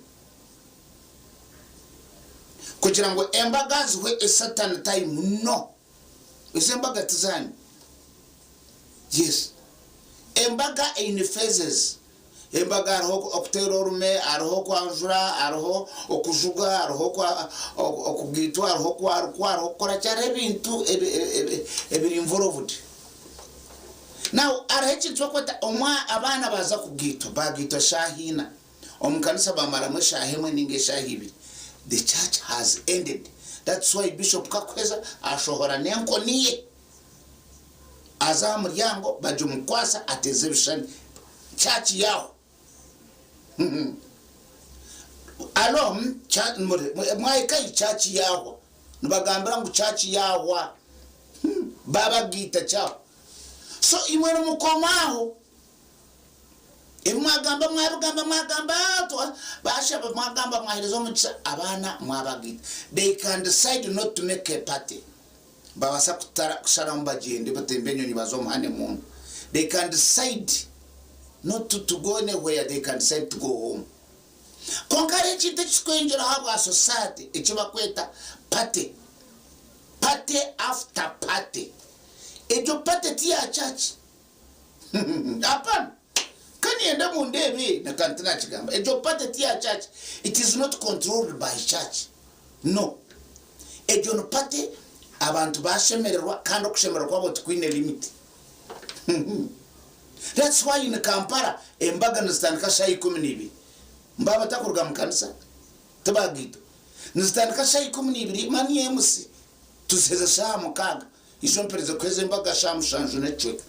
kugira ngu embaga zihwe a certain time. No. Ezo embaga tizaanyu. Yes. Embaga eine phases. Embaga hariho okuteera orume, hariho okwanjura, hariho okujuga, hariho okugaitwa, hariho okwarikwa, hariho okukora ki, hariho ebintu ebiri involved. Now hariho ekintu barikweta abaana baaza kugaitwa, baagaitwa shaaha ina, omu kanisa baamaramu eshaaha emwe nainga eshaaha ibiri, the church has ended. That's why bishop ku arikuheza ashohora n'enkoni ye. Aza aha muryango bagimukwasa ateeza ebishushani church yaho alo mwahika hi church yahwa nibagambira ngu church yahwa babagaita kyahwa so imwe nimukoma aho ebi mwagamba mwabigamba mwagamba bashaba mwagamba mwahereza omugisha abaana mwabagaita they can decide not to make a party. Nibabaasa kusharamu bagyende batembe enyonyi baze omu honeymoon. They can decide not to go anywhere, they can decide to go home. Kwonka hariho ekintu ekirikweyongyeraho ahabwa society eki barikweta party. Party after party. Egyo party ti ya church. Hapana. Ka niinyenda mundeebe na tinakigamba. Egyo party ti ya church. It is not controlled by church. No. Egyo ni party abantu bashemererwa kandi okushemererwa kwabo tikwine limit. That's why in Kampala embaga nizitandika shaaha 12. Mbaba batakuruga mu kanisa tibagaitwa. Nizitandika shaaha 12 mani MC tuziheza shaaha 6. Ijo mperize kuheza embaga shaaha 7 n'ekicweka.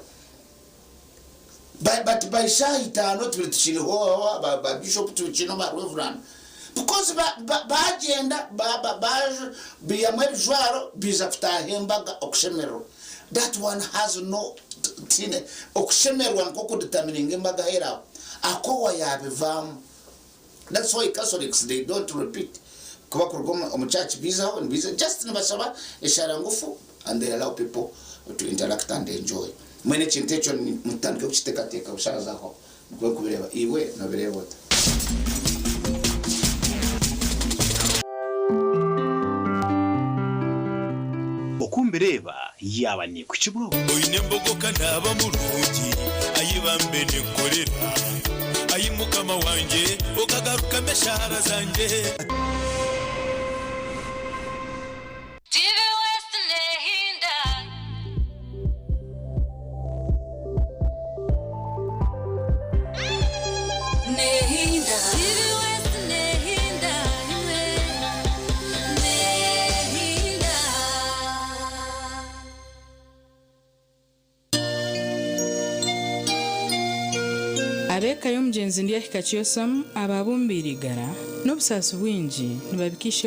But by shaaha itaano tubire tukiriho ba bishop tukiine ba reverand because bagyenda baihamu ebijwaro baija kutaaha embaga okushemererwa. That one has no tihaine okushemererwa nk'okudetermininga embaga ahu eraabe. Akowa yaabivaamu. That's why Catholics they don't repeat ku bakuruga omu church baizaho nibaija just nibashaba eshaara ngufu and they allow people to interact and enjoy. Mbwenu ekintu ekyo mutandike kukiteekateeka bushaaha zaaho nikwo nkubireeba. Iwe nobireeba ota? Oku mbireeba yaaba neekuhikibwaho. Oine embogo ka naaba murungi, ayi bambe ninkukorera, Ayi Mukama wangye, okagarukamu eshaara zangye. TV West nehinda. Nehinda. TV West nehinda imwe. Nehinda. Ab'eka y'omugyenzi Ndyahika Kiyosam abaabumbiire igara n'obusaasi bwingi nibabika ishe.